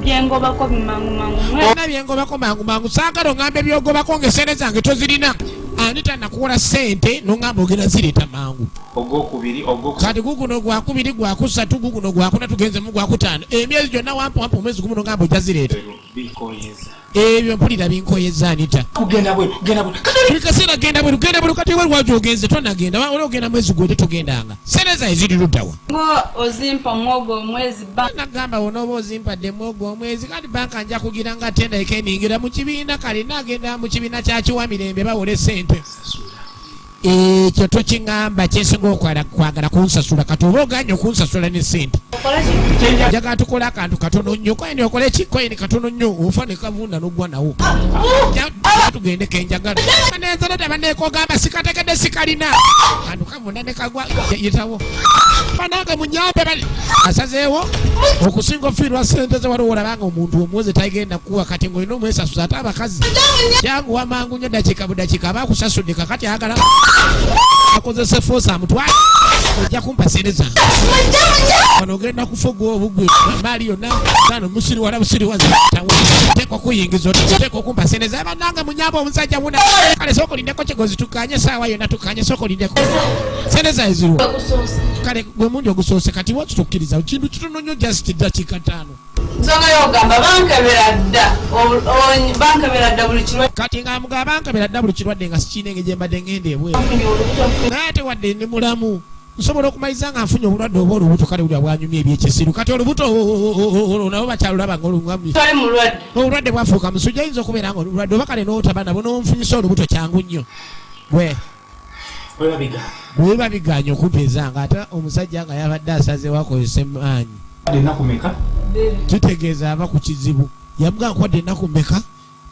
S2: Byengobako mangu mangu.
S1: Byonna byengobako mangu mangu saagala oŋŋambe byogobako ng'essente zange tozirina. Anita nakuwola ssente n'oŋŋamba ogenda zireeta mangu.
S7: Ogwokubiri ogwokusatu.
S1: Kati guguno gwakubiri gwakusatu guguno gwakuna tugenze mu gwakutaano. Emyezi gyonna wampa wampa omwezi gumu n'oŋŋamba ojja zireeta.
S7: Bikoyeza.
S1: Ebyo mpulira binkoyeza Anita.
S7: Kugenda bweru genda bweru.
S1: Buli kaseera genda bweru genda bweru kati bweru wajja ogenze tonagenda oli ogenda mwezi gwe togendanga. Ssente zange ziri luddawa.
S2: Ngo ozimpa mwogo omwezi banka.
S1: Nagamba onooba ozimpadde mwogo omwezi kati banka nja kugira nga tenda eningira mu kibiina kale naagenda mu kibiina kya Kiwamirembe bawole ssente. Ekyo tokiŋŋamba kyensinga okwagala kunsasula kati oba oganye okunsasula ne ssente. Njagala tukole akantu katono nnyo koyini okole ki koyini katono nnyo ofa ne kavunda n'oggwa nawo. Tugende kenjagala. Banenzaleta banneekogamba sikategedde sikalina. Kantu kavunda ne kagwa yitawo. Banange munyambe bali. Asazeewo okusinga ofiirwa ssente ze waliwo olabanga omuntu omuwoze tagenda kuwa kati ng'olina omwesasuza ate abakazi. Kyanguwa mangu nnyo dakiika budakiika aba akusasudde kakati ayagala akozese force amutwale ojja kumpa ssente zange. Wano ogenda kufa ogwo obugwe maali yonna tano musiriwala busiriwaza teeka okuyingiza oteeka okumpa ssente zange bannange munyambe omusajja wuna. Kale sooka olindeko Kigozi tukkaanye essaawa yonna tukkaanye sooka olindeko ssente zange ziriwa. Kale gwe mundi ogusoose kati waki tokkiriza kintu kitono nnyo just dakiika ttaano.
S2: Nsonga y'ogamba bankebera dda bankebera dda buli kirwadde.
S1: Kati nga mugamba bankebera dda buli kirwadde nga sikiina engeri gye mbadde ngenda ebweru. Naye ate wadde ndi mulamu Nsobola okumaliriza nga nfunye obulwadde oba olubuto. Kale wulira bwanyumya ebyekisiru. Kati olubuto nabo bakyalulaba nga olungamye.
S2: Toli mulwadde.
S1: Obulwadde bwafuuka musujja, ayinza okubeera nga olulwadde oba kale n'otaba nabo n'onfunyisa olubuto kyangu nnyo bwe
S7: Bwe bigaanye.
S1: Bwe bigaanye okumpeeza nga ate omusajja nga yabadde asazeewo akozesa emaanyi.
S7: Ennaku meka?
S1: Kitegeeza aba ku kizibu. Yamugamba, "Nkwadde ennaku mmeka?"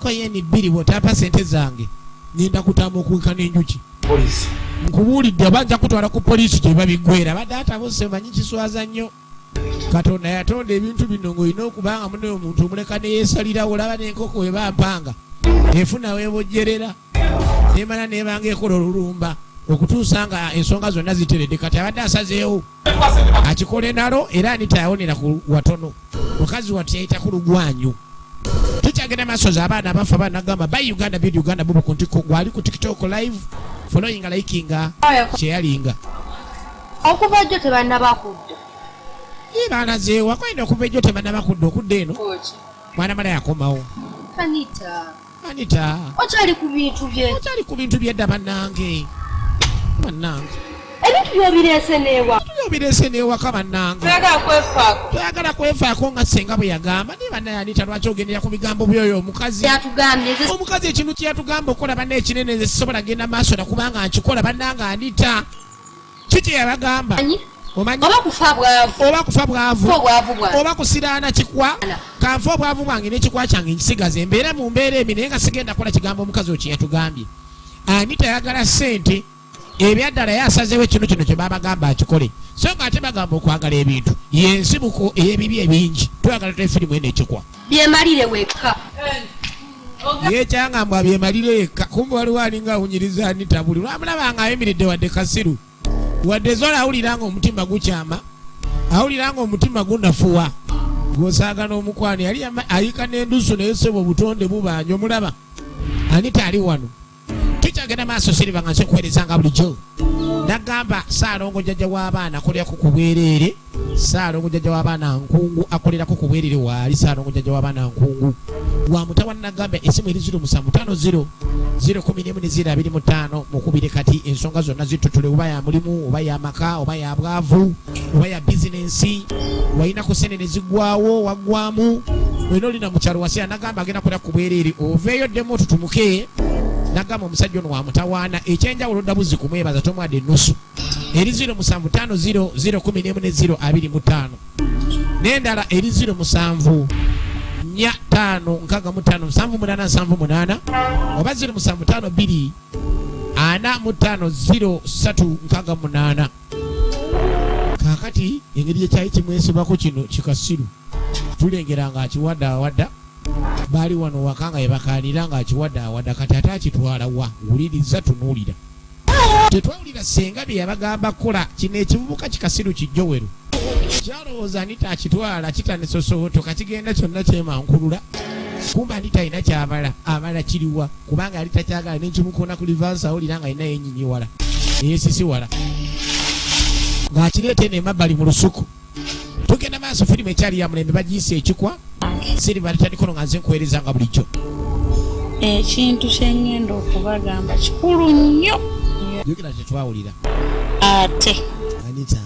S1: Ko yeni 2, bw'otampa sente zange ngenda kutama okuwika n'enjuki.
S7: Poliisi.
S1: Nkubuulidde oba nja kutwala ku poliisi gye babiggwera. Badde atabuse. Manyi kiswaza nnyo, Katonda yatonda ebintu bino ng'olina okuba nga munaye omuntu omuleka neyeesalirawo. Olaba n'enkoko weba mpanga efuna weebojjerera nemala nebanga ekola olulumba okutuusa nga ensonga zonna ziteredde. Kati abadde asazeewo akikole nalo era Anita yawonera ku watono. Mukazi watu yayita ku lugwanyu. Tukyagenda maaso za abaana abafa banagamba by Uganda Build Uganda bubu ku ntiko gwali ku TikTok live, followinga, likinga, kyeyalinga.
S6: Okuva jjo tebannabakudda.
S1: Ye balazeewa kwenda okuva ejjo tebannabakudda okudda eno. Mwana mala yakomawo.
S6: Anita.
S1: Anita.
S6: Okyali ku bintu bye.
S1: Okyali ku bintu byedda. Bannange, bannange.
S6: Ebintu byobireese neewa.
S1: Obireese newaka, bannange.
S2: Toyagala kwefaako.
S1: Toyagala kwefaako nga senga bwe yagamba. Naye bannaye Anita, lwaki ogendera ku bigambo byoyo omukazi?
S6: Yatugambye nze.
S1: Omukazi ekintu kye yatugamba okukola, banna, ekinene, nze sisobola genda maaso nakubanga nkikola. Bannange Anita, ki kye yabagamba?
S6: Manyi.
S1: Omanyi.
S6: Oba kufa bwavu.
S1: Oba kufa bwavu.
S6: Kufa obwavu bwange.
S1: Oba kusiraana kikwa. Kanfa obwavu bwange n'ekikwa kyange nkisigaze, embeera mu mbeera embi, naye nga sigenda kukola kigambo omukazi oyo kye yatugambye. Anita yagala ssente ebyaddala. Ye asazeewo ekintu kino kye babagamba akikole, so nga ate bagamba okwagala ebintu yensibuko ey'ebibi ebingi. Twagala tule firimu eno ekikwa.
S6: Byemalire wekka.
S1: Yekyangambwa byemalire yekka. Kumbe waliwo alinga awunyiriza Anita buli lwamulaba nga ayimiridde, wadde kasiru, wadde Zola awulira nga omutima gukyama, awulira nga omutima gunafuwa gwosaaga n'omukwano. Yali ayika n'endusu, naye sebo obutonde bubanja. Omulaba Anita ali wano. Tukyagenda maaso. Siriva nga nze nga bulijjo nagamba Saalongo jjajja w'abaana akolerako ku bwereere. Saalongo jjajja w'abaana nkungu akolerako ku bwereere. Waali Saalongo jjajja w'abaana nkungu wa mutawana. Nagamba esimu eri 0750 011 ne 025. Mukubire kati ensonga zonna zitutule, oba ya mulimu, oba ya maka, oba ya bwavu, oba ya bizinensi. Walina ku sente ne ziggwawo, waggwamu wena olina mukyalo wasiya. Nagamba agenda kulya ku bwereere, oveeyo ddemu otutumuke. Nagamba omusajja ono wa mutawaana. Ekyenjawulo ddabuzi kumwebaza tomwadde ennusu. Eri 0750 011 ne 025, n'endala eri 07 45 65 78 78, oba 0752 45 03 68. Kaakati engeri gyekyali kimwesibako kino kikasiru, tulengera ng'akiwadde awadda. Baali wano waka nga yebakaanira ng'akiwadde awadda. Kati ate akitwala wa? Wuliriza, tunuulira. Tetwawulira senga bye yabagamba kukola. Kino ekivubuka kikasiru kijjowero kyalowooza Anita akitwala kitandisa kigenda kyonna kyemankulula. Kumba Anita alina kyabala abala kiriwa, kubanga yali takyagala nekimukoona ku reverse. Awulira nga alina yenyinyiwala eyesisiwala ng'akireeta eno emabbali mu lusuku. Tugenda maaso. Firimu ekyali ya mulembe, bagiyise ekikwa. Siriva litandikono nga nze nkuweereza nga bulijjo.
S5: Ekintu kye ŋŋenda okubagamba kikulu nnyo.
S1: Jjukira tetwawulira.
S5: Ate
S1: Anita,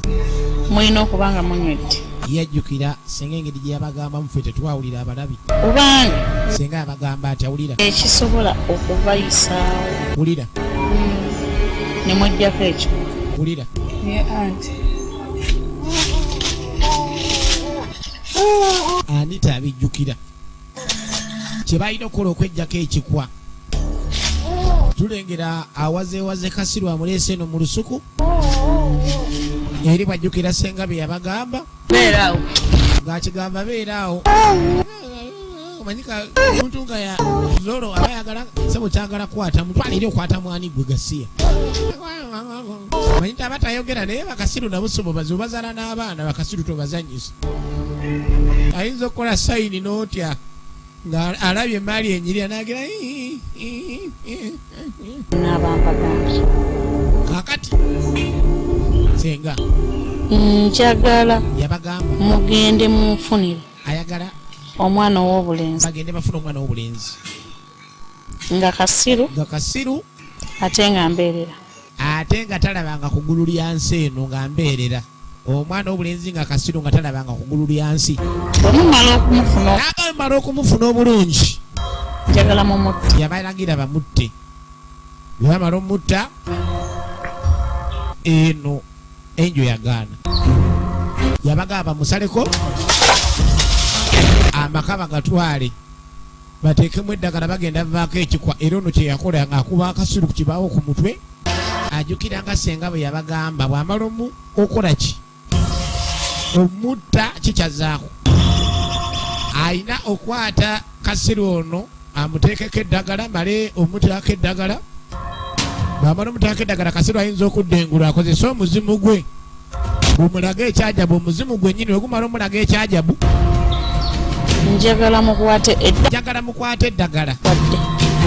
S5: mulina okuba nga munywedde.
S1: Yajjukira senga engeri gye yabagamba muffe tetwawulira abalabi.
S5: Kubanga
S1: Senga yabagamba ati awulira.
S5: ekisobola okubayisaawo
S1: Wulira.
S5: ne mweggyako ekyo.
S1: Wulira.
S2: Ye anti.
S1: Anita abijjukira kye balina okukola okweggyako ekikwa. Tulengera awazeewaze kasiru amuleese eno mu lusuku eri bwajjukira senga bye yabagamba.
S2: Beeraawo.
S1: Ng'akigamba beeraawo. Omanyika muntu nga ya zolo aba yagala sebo kyagala kukwata mutwale eri okwata mwani gwe gasiya. Manyi aba tayogera, naye bakasiru nabo sobo bazibu, bazaala n'abaana. Bakasiru tobazanyisa. Ayinza okukola sayini n'otya nga alabye emaali enyirira nagira.
S5: N'abambagambye.
S1: Kakati senga
S5: Njagala
S1: yabagamba
S5: mugende munfunire
S1: ayagala
S5: omwana ow'obulenzi.
S1: Bagende bafune omwana w'obulenzi.
S5: Nga kasiru.
S1: Nga kasiru.
S5: Ate nga mbeerera.
S1: Ate Ate nga talabanga ku ggulu lya nsi eno nga mbeerera omwana obulenzi nga kasiru nga talabanga ku ggulu lya nsi.
S5: Bwe mumala okumufuna
S1: Nagamala okumufuna obulungi,
S5: njagala mumutte.
S1: Yabalagira bamutte. Bwe bamala omutta, eno enjo yagaana, yabagamba bamusaleko amaka bagatwale bateekemu eddagala, bagenda vaako ekikwa. Era ono kyeyakola ng'akuba akasiru ku kibaawo ku mutwe, ajjukira nga senga bwe yabagamba bw'amala omu okola ki omutta kikyazaako ayina okwata kasiru ono amuteekeko eddagala, male omuteekako eddagala. Bw'amala omuteekako eddagala, kasiru ayinza okudda engulu akozese omuzimu gwe gumulage ekyajabu. Omuzimu gwennyini wegumala omulaga ekyajabu,
S5: Njagala mukwate edda
S1: njagala mukwate eddagala
S5: wadde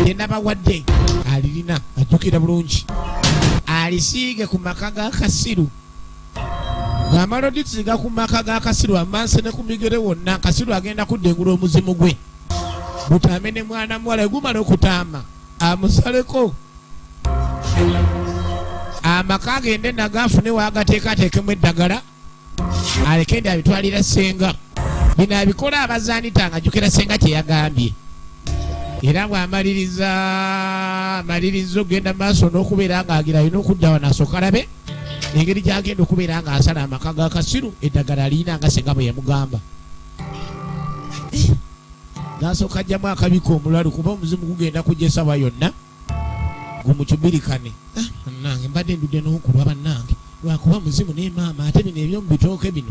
S1: lyenabawadde alirina, ajjukira bulungi, alisiige ku maka ga kasiru. Bw'amala odisiiga ku maka ga kasiru amanse ne ku migere wonna, kasiru agenda kudda engulu omuzimu gwe gutame ne mwana muwala. Gumala okutaama amusaleko amaka agende nago afune wagateeka ateekemu eddagala, aleke ndi abitwalira ssenga. Bino abikola abazaanita nga ajjukira ssenga kye yagambye. Era bw'amaliriza amaliriza okugenda maaso n'okubeera ng'agira alina okudda wano asooka alabe engeri gy'agenda okubeera ng'asala amaka ga kasiru. Eddagala aliyina nga senga bwe yamugamba. N'asooka ajjamu akabika omulalu kuba omuzimu gugenda kujja essaawa yonna gumukibirikane. Ah, bannange, mbadde ndudde n'okulwa bannange lwakuba muzimu ne maama, ate bino ebyomu bitooke bino.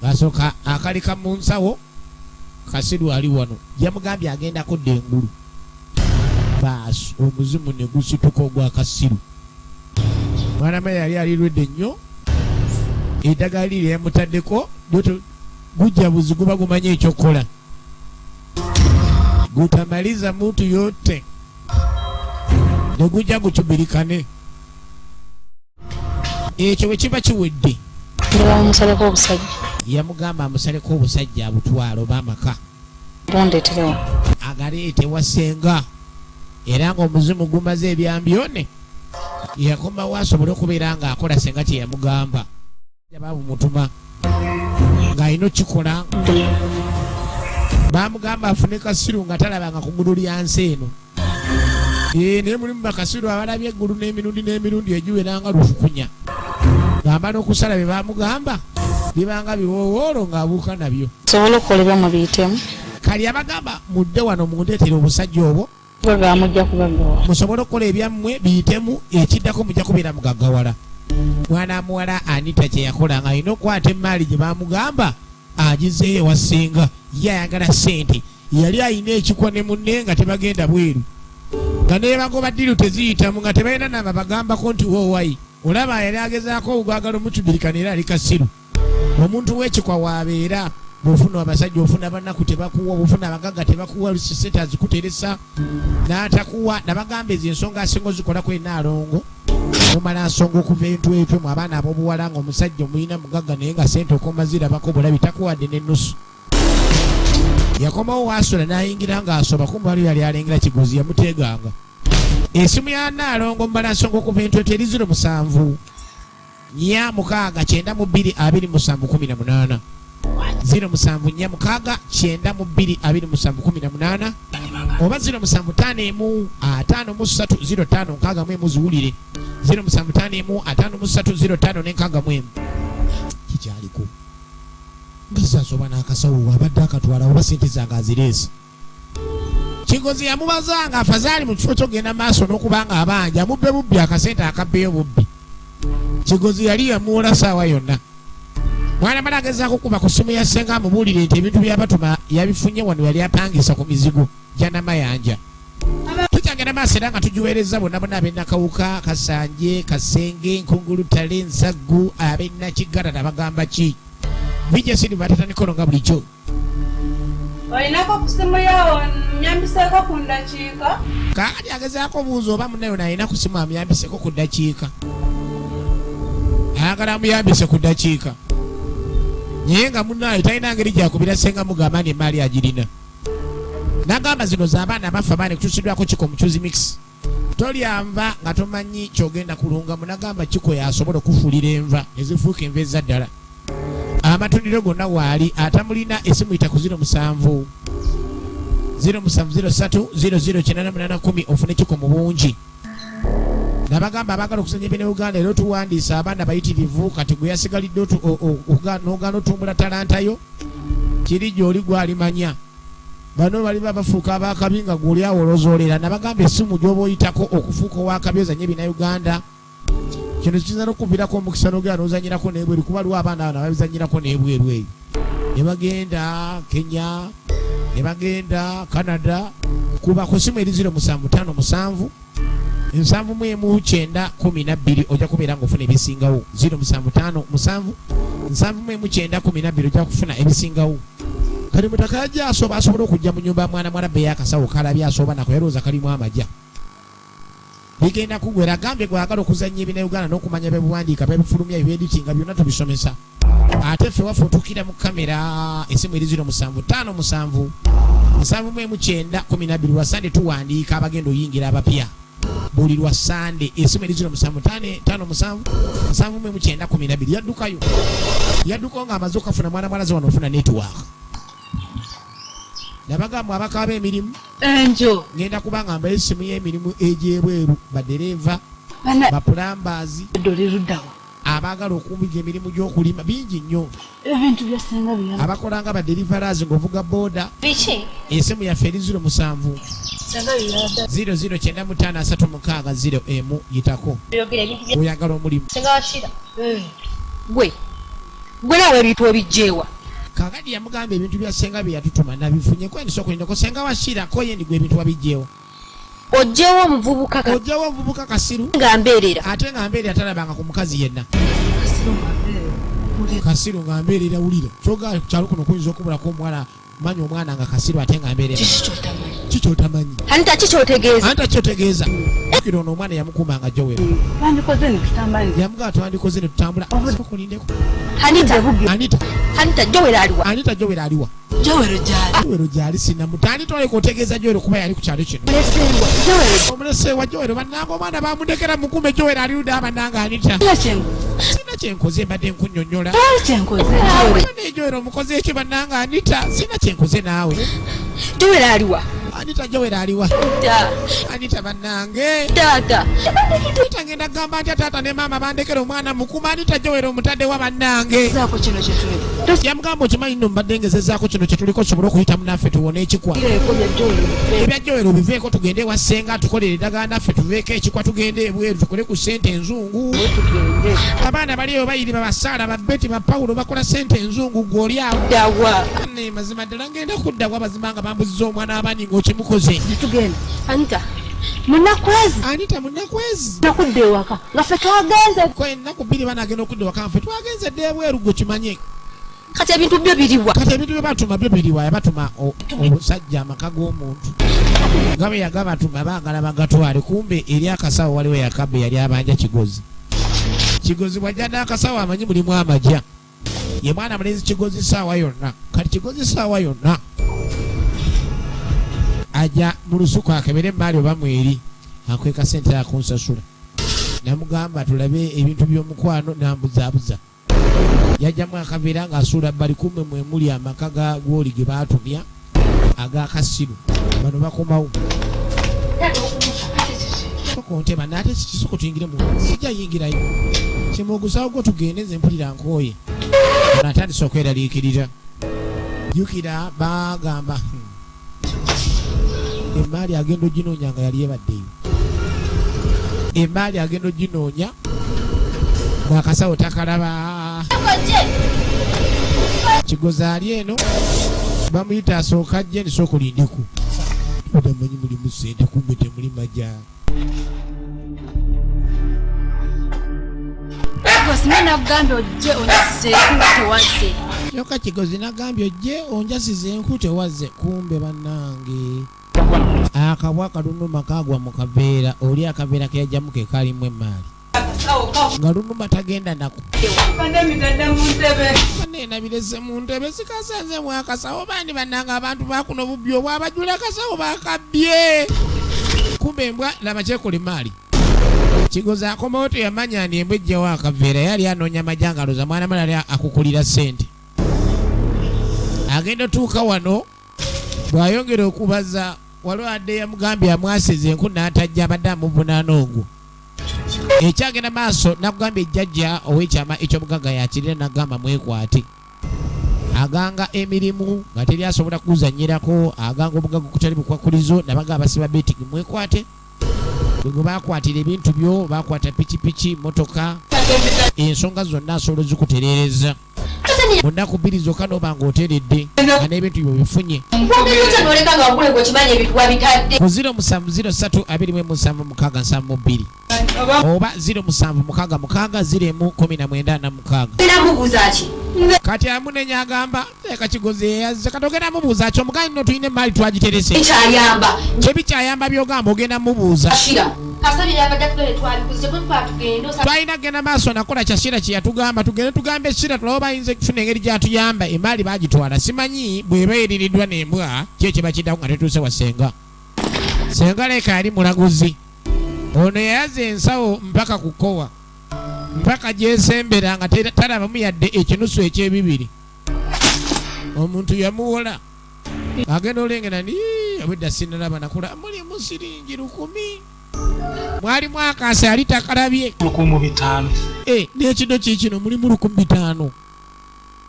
S1: Basooka akaleka mu nsawo. Kasiru ali wano yamugambye agenda kudda engulu. Baasi omuzimu ne gusituka ogwa kasiru. Mwana me yali alirwedde nnyo eddagala liri yamutaddeko gujja buzi guba gumanyi ekyokukola, gutamaliza muntu yote ne gujja gukibirikane. Ekyo bwe kiba kiwedde,
S5: Njagala mumusaleko obusajja.
S1: Yamugamba amusaleko obusajja abutwala oba amaka
S5: Bundeeterewo.
S1: Agaleete wasenga. Era ng'omuzimu gumaze ebyambyone, yakomawo asobole okubeera ng'akola senga kye yamugamba. Babumutuma ng'alina okukikola. Bamugamba afune kasiru nga talabanga ku ggulu lya nsi eno. Ee, naye mulimu bakasiru abalabye eggulu n'emirundi n'emirundi egiwera nga lufukunya, ng'amala okusala bye bamugamba bibanga biwoowoolo ng'abuuka nabyo.
S5: Sobola okukola ebyammwe biyitemu.
S1: Kali abagamba mudde wano mundeetere obusajja obwo.
S5: Gagawa mujja kugaggawa.
S1: Musobole okukola ebyammwe biyitemu, ekiddako mujja kubeera mugaggawala. Mwana muwala Anita kye yakola nga alina okukwata emaali gye bamugamba agizeeyo ewasinga. Ye ayagala ssente, yali alina ekikwa ne munne nga tebagenda bweru, nga nebagoba ddiru teziyitamu, nga tebalina naba bagambako nti woowayi. Olaba yali agezaako ogwagala omutubirikana era ali kasiru. Omuntu w'ekikwa waabeera bw'ofuna abasajja ofuna banaku tebakuwa, bw'ofuna abagagga tebakuwa, sente azikuteresa n'atakuwa. Nabagamba ezo ensonga asinga ozikolako enaalongo mumala nsonga okuva entwetwe mu abaana ab'obuwala nga omusajja omulina mugagga naye nga sente okoma zirabako bulabi, takuwadde n'ennusu. Yakomawo waasula n'ayingira ng'asoba kumbe waliwo yali alengera Kigozi yamuteeganga esimu ya naalongo mumala nsonga okuva entwetwe eri 07 4 6 92 27 18, 07 4 6 92 27 18 oba 07 5 1 53 05 61. Ziwulire 07 5 1 53 05 ne 61. Kikyaliko nga sasoba n'akasawo abadde akatwala oba sente zange azireese. Kigozi yamubaza nga afazaali mu kifo kyogenda maaso n'okuba nga abanja mubbe bubbi akasente akabbeyo bubbi. Kigozi yali yamuwola saawa yonna. Mwana mala agezaako kuba ku ssimu ya ssenga amubuulire nti ebintu byabatuma yabifunye wano yali apangisa ku mizigo gyanamayanja. Tukyagenda maaso era nga tugiweereza bonna bonna ab'enakawuka, Kasanje, Kasenge, Nkungulu, Tale, Nsaggu, ab'enakigalala bagamba ki vijja siriva tatanikono nga bulijjo.
S2: Olinako ku simu yawo nyambiseeko ku ndakiika?
S1: Kaakati agezaako obuuza oba munnayo nalina ku simu amuyambiseko ku ddakiika, ayagala amuyambise ku ddakiika naye nga munnaye talina ngeri gyakubira senga mugamba nti emaali agirina. Nagamba zino z'abaana abafa baana kutuusiddwako kiko omucuzi mix. Tolya nva nga tomanyi kyogenda kulunga. Munagamba kiko yasobola okufuulira enva nezifuuka enva ezaddala. Amatundiro gonna waali atamulina esimu yita ku 07 0703 008810 ofune kiko mu bungi. Nabagamba abaagala okusanya ebine Uganda era otuwandiisa abaana bayitirivu. Kati gwe yasigalidde n'ogaana otumbula talanta yo kiri gy'oli gwalimanya. Bano bali bafuuka abakabi nga gw'oli awo olozoolera. Nabagamba essimu gy'oba oyitako okufuuka owakabi ozanye ebina Uganda. Kino kiyinza n'okuviirako omukisa n'ogenda n'ozanyirako n'ebweru, kuba waliwo abaana bano ababizanyirako n'ebweru eyo. Ne bagenda Kenya, ne bagenda Canada. Kuba ku ssimu eri 0757 71 912 ojja kubeera ng'ofuna ebisingawo. 0757 71 912 ojja kufuna ebisingawo. Kati mutaka yajja asoba asobola okujja mu nyumba ya mwana mwala bbe y'akasawo kalabye asoba nako yalowooza kalimu amagya. Bigenda kugwera. Agambye gwagala okuzannya ebina Uganda n'okumanya byebuwandiika, byebifulumya, byeditinga byonna tubisomesa. Ate ffe waffe otuukira mu kamera. Esimu eri 0757 71 912. Lwa Sande tuwandiika abagenda oyingira abapya buli lwa Sande. Esimu eri 0757 71 912. Yaddukayo, yaddukayo ng'amaze okafuna mwana mwalaze wano ofuna network. Nabagamba abakaaba emirimu
S2: Enjo
S1: ngenda kuba nga mbayo essimu y'emirimu egy'ebweru, badereeva, bapulambazi, abaagala okumbiga emirimu gy'okulima bingi nnyo,
S5: ebintu byasinga bya
S1: abakola nga badeliverers ng'ovuga boda.
S6: Biki?
S1: Esimu yaffe eri 07
S5: singa bya
S1: 00 95 36 0 yitako
S6: Byogera ebintu bya
S1: oyagala omulimu.
S6: senga wakira.
S4: Gwe gwe naawe ebintu obijjeewa.
S1: Kakati yamugamba ebintu bya senga bye yatutuma nabifunye kwendisookulindako senga washira ko ye ndigwe ebintu wabijjeewa.
S4: Ojjewo omuvubuka
S1: Ojjawo omuvubuka kasiru
S4: nga mbeerera.
S1: Ate nga mbeerera talabanga ku mukazi yenna. Kasiru nga mbeerera wulira kyoga ku kyalo kuno kuyinza okubulako omuwala manya omwana nga kasiru ate nga mbeerera. Kikyotamanyi.
S4: Anita kikyotegeeza.
S1: Anita kikyotegeeza. Kiro ono omwana yamukuumanga Joel.
S5: Twandikoze ne tutambula.
S1: Yamugamba twandikoze ne tutambula. Sokulindeko.
S4: Anita
S1: Anita.
S4: Anita Joel aliwa.
S1: Anita Joel aliwa.
S2: Joel gyali.
S1: Joel gyali sinamuta. Anita oleka otegeeza Joel kuba yali ku kyalo kino.
S5: Lesewa Joel.
S1: Omulesewa Joel bannange omwana bamundekera mukuume Joel ali ludda bannange Anita. Sina kyenkoze mbadde nkunnyonnyola.
S5: Kyenkoze Joel.
S1: Ne Joel omukoze ekyo bannange Anita sina kyenkoze naawe.
S4: Joel aliwa.
S1: Anita Joel aliwa. Anita bannange.
S4: Taata.
S1: Anita ngenda kugamba ntya taata ne maama bandekera omwana mukuma. Anita Joel omutadde wa bannange.
S2: Zaako kino kye tuli.
S1: Yamugamba okimanyi nno mbadde ngezezaako kino kye tuliko tusobole okuyitamu naffe tuwone ekikwa. Ebya Joel obiveeko tugende ewa ssenga tukolere eddagala naffe tuveeko ekikwa tugende ebweru tukole ku ssente enzungu. Abaana bali eyo bayiri babasaala ba Betty ba Paulo bakola ssente enzungu gwe oli awo.
S4: Dawa.
S1: Ne mazima ddala ngenda kuddawa bazima nga bambuzizza omwana abandi ng'okimukoze.
S5: Tugenda.
S4: Anita.
S5: Munakwezi.
S1: Anita munakwezi.
S5: Nakudda ewaka nga ffe twagenze.
S1: Ko ennaku bbiri banagenda okudda ewaka ffe twagenze dda ebweru gwe kimanye.
S4: Kati ebintu byo biriwa.
S1: Kati ebintu bye batuma byo biriwa. Yabatuma omusajja amaka g'omuntu nga bwe yagabatuma baagala bagatwale kumbe eri akasawo waliwo yakabbe yali abanja Kigozi. Kigozi bw'ajja n'akasawo amanyi mulimu amagya. Ye mwana mulenzi Kigozi ssaawa yonna. Kati Kigozi ssaawa yonna ajja mu lusuku akebere emaali oba mweri akweka ssente akunsasula. Namugamba tulabe ebintu by'omukwano n'ambuzaabuza. Yajjamu akaveera ng'asuula bbali kumbe mwe muli amaka ga gwoli ge baatumya ag'akasiru. Bano bakomawo. Soko nteba n'ate kisoko tuyingire mu sijja yingirayo. Kimugusawo gwo tugende nze mpulira nkooye. Ono atandise okweraliikirira. Jjukira baagamba emaali agenda oginoonya nga yali ebaddeyo. Emaali agenda oginoonya ng'akasawo takalaba. Kigozi ali eno bamuyita asooka ajje nsooka olindeku. Odamanyi mulimu ssente kumbe temuli majja.
S2: Kigozi nagambye ojje onjasize enku tewazze.
S1: Kyokka Kigozi nagambye ojje onjasize enku tewazze kumbe bannange. Akabwa kalunuma kagwa mu kaveera oli akaveera ke yajjamu ke kalimu emaali. Nga lunuma tagenda nako. Nabirese mu ntebe sikasanze mu akasawo bandi bannange abantu bakuno obubbi obwabajula akasawo bakabbye. Kumbe embwa laba kyekola emaali. Kigozi akomawo teyamanya nti embwa ejjawo akaveera, yali anoonya majangaloza mwana malali akukulira ssente. Agenda otuuka wano bw'ayongera okubaza waliwo adde yamugambye amwasiza enku n'atajja, abadde amuvunaana ogwo. Ekyagenda maaso nakugambye ejjajja ow'ekyama eky'omugagga yakirira nagamba mwekwate. Aganga emirimu nga teri asobola kuzannyirako, aganga omugagga okutali bukwakulizo nabaga abasiba betting mwekwate. Bwe bakwatira ebintu byo, bakwata pikipiki, motoka, ensonga zonna asobola ozikutereereza mu nnaku 2 zokka n'oba ng'oteredde nga n'ebintu byo bifunye. Ku 0703 27 6 72 oba 0766 0 19 46. Kati amunenya agamba leka Kigozi eyazze kati ogenda mubuuza ki omugayi nno tulina emaali twagiterese. Kyebikyayamba by'ogamba ogenda mubuuza. Twalina kugenda maaso nakola kya Shira kye yatugamba, tugende tugambe Shira tulabe bayinza okufuna engeri gy'atuyamba. Emaali baagitwala simanyi bw'eba eririddwa n'embwa ki ekiba kiddako nga tetuuse wa ssenga. Ssenga leka yali mulaguzi ono yayaza ensawo mpaka ku kkowa mpaka gyesembera nga talabamu yadde ekinusu ekyebibiri. Omuntu yamuwola agenda olengera ni obwedda sinnalaba nakula mulimu siringi 10,000 mwalimu akaasa yali takalabye
S7: 15,000.
S1: N'ekido kiikino mulimu 15,000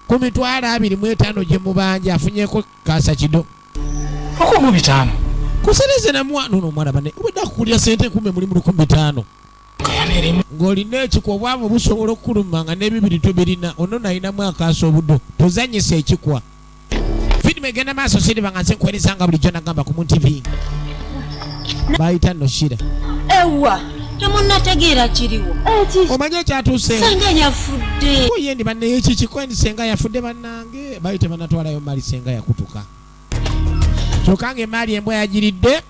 S1: ku mitwalo 25 gye mubanja afunyeko kaasa kido
S7: 15,000
S1: kusereze namuwa nono omwana banne obwedda akukulira sente kumbe mulimu 15,000 ng'olina ekikwa obwavu busobola okukuluma nga n'ebibiri tobirina ono nalinamu akaasa obuddo tozannyisa ekikwa. Firimu egenda maaso siriba nga nze nkuweereza nga bulijjo nagamba ku Moon TV. Bayita nno Shira.
S4: Ewa temunnategeera kiriwo.
S1: Omanyi ekyatuuse?
S4: Ssenga yafudde.
S1: Ye ndi banne ekiki kwendi ssenga yafudde bannange baali tebannatwalayo maali ssenga yakutuka. Kyokka ng'emaali embwa yagiridde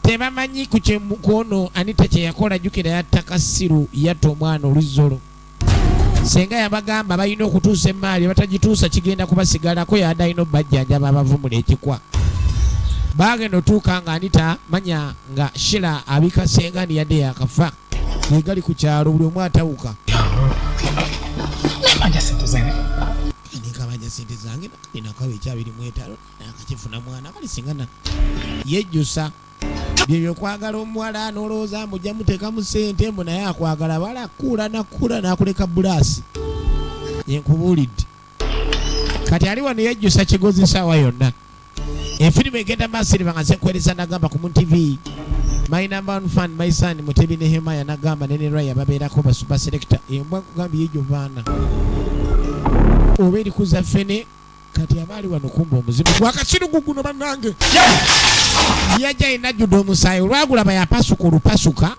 S1: tebamanyi ku kwono Anita kye yakola jjukira yatta Kasiru yatta omwana oluzzolo. Ssenga yabagamba balina okutuusa emaali batagituusa kigenda kubasigalako yadde alina obbajjanjaba abavumula ekikwa. Baagenda otuuka nga Anita manya nga Shira abika ssenga ndi yadde yakafa. Yegali ku kyalo buli omu atawuka.
S7: Namanja sente zange.
S1: Nikabanja sente zange nakawa ekyabiri mu etaano nakakifuna mwana kali singana yejjusa. Byebyo okwagala omuwala n'olowooza mbu ojja muteekamu ssente mbu naye akwagala bala kula nakula n'akuleka bulaasi. Yenkubuulidde. Kati ali wano yejjusa Kigozi ssaawa yonna. Efirimu egenda maaso eriba nga nze nkuweereza nagamba ku Moon TV. My number one fan, my son Mutebi Nehemiah nagamba ne Raya babeerako ba super selector. Embwa nkugambye yejo baana. Oba eri kuza ffene kati abaali wano kumba omuzimu gwa Kasiru guguno bannange. Yajja yenna ajjudde omusaayi olwagulaba yapasuka olupasuka.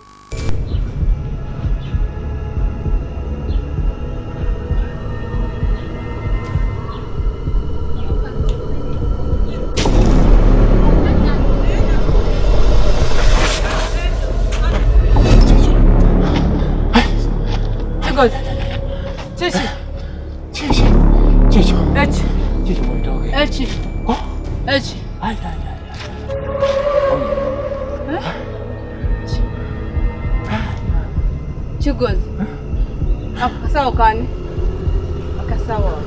S2: Kigozi. Akasawo kani? Akasawo.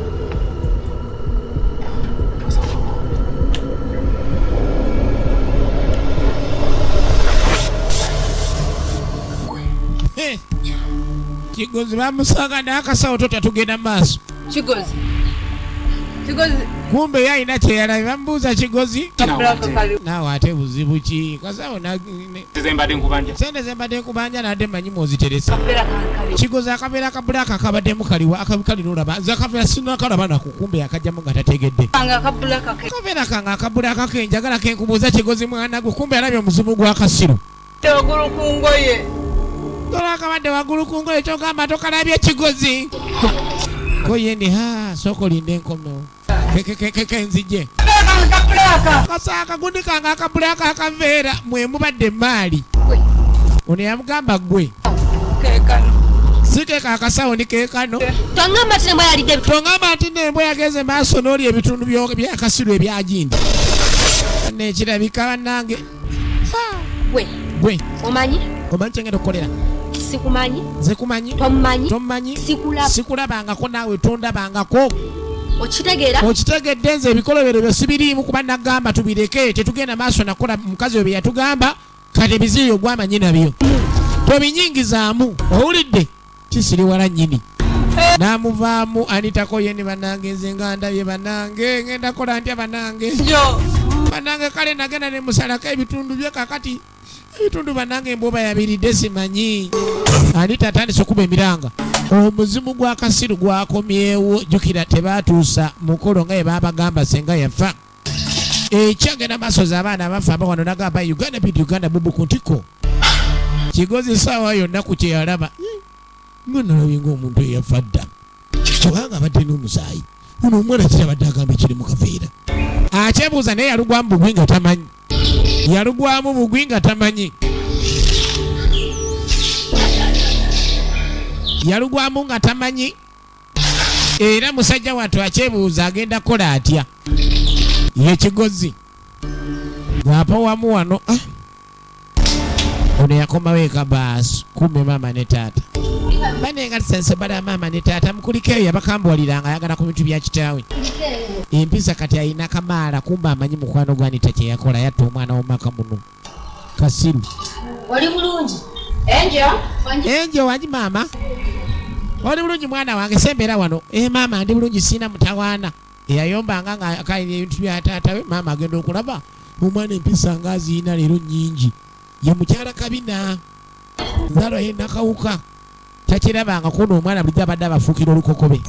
S1: Kigozi bamusanga n'akasawo tota tugenda maaso.
S2: Kigozi. Kigozi.
S1: Kumbe yalina kye yalabye bamubuuza Kigozi. Naawe ate buzibu ki? Kasawo na sente ze mbadde nkubanja nadde mmanyi mw'oziterese. Kigozi akaveera ka bbulaaka akabaddemu kaliwa akali n'olaba nze akaveera sinnakalaba nako kumbe yakajjamu nga tategedde. Akaveera kange akabulaaka ke njagala ke nkubuuza Kigozi mwana gwe kumbe alabye omuzimu gwa Kasiru.
S2: Waggulu ku ngoye.
S1: Tola akabadde waggulu ku ngoye ky'ogamba tokalabye Kigozi. Ko ye ndi ha sooka olinde enkomewo. Kenzije. Kasa akagundi kange akabulaaka akaveera mwe mubadde emaali. Ono yamugamba ggwe. Si keeko akasawo ni keekano.
S4: Tongamba nti n'embwa yalidde ebitundu.
S1: Tongamba nti n'embwa yagenze maaso n'olya ebitundu bya Kasiru ebyagindi. Nekirabika bannange.
S4: Gwe.
S1: Gwe
S4: Omanyi?
S1: Omanyi kyengenda okukolera?
S4: Sikumanyi.
S1: Nze kumanyi?
S4: Tomumanyi.
S1: Tomumanyi.
S4: Sikulaba.
S1: Sikulabangako naawe tondabangako.
S4: Okitegeera?
S1: Okitegedde? Nze ebikolobero byo sibiriimu, kuba nagamba tubireke, tetugenda maaso nakola mukazi we bye yatugamba. Kati ebizibu ogwamanyi nabyo tobinyingizaamu, owulidde? Kisiriwala nnyini n'amuvaamu. Anitako ye ne bannange, nze nga ndabye bannange, ngenda kola ntya bannange? Bannange, kale nagenda ne musalako ebitundu bye, kakati ebitundu bannange mbwoba yabiridde simanyi. Anita atandise okuba emiranga, omuzimu gwa kasiru gwakomyewo. Jjukira tebatuusa mukolo nga ye babagamba, senga yafa. Ekyagenda maaso z'abaana abafa aba wano. Nagamba Uganda bid Uganda bubu ku ntiko kigozi saawa yonna ku kyeyalaba nga nalabye ng'omuntu eyafa dda, kubanga abadde n'omusaayi. Ono omwana kirabadde agamba ekiri mu kaveera, akyebuuza, naye yalugwamu bugwi nga tamanyi, yalugwamu bugwi nga tamanyi, yalugwamu nga tamanyi. Era musajja wattu akyebuuza agenda kukola atya. Ye kigozi ng'apowamu wano. Ah! Ono yakomawo eka baasi kumbe maama ne taata banenga tisensebala. Maama ne taata mukuliko eyo yabakambuwaliranga ayagala ku bintu bya kitaawe empisa. Kati ayina kamaala, kumbe amanyi mukwano gwa Anita kyeyakola, yatta omwana w'omumaka muno kasiru.
S4: Oli bulungi, Enjo?
S1: Enjo wangi maama, oli bulungi mwana wange? Sembeera wano. E maama, ndi bulungi, siina mutawaana. Eyayombanga nga akayina ebintu bya taata we. Maama agenda okulaba omwana empisa nga aziyina leero nnyingi. Ye mukyala kabina nzalwa ye nakawuka takirabanga kuno omwana bulijjo abadde abafuukira olukokobe.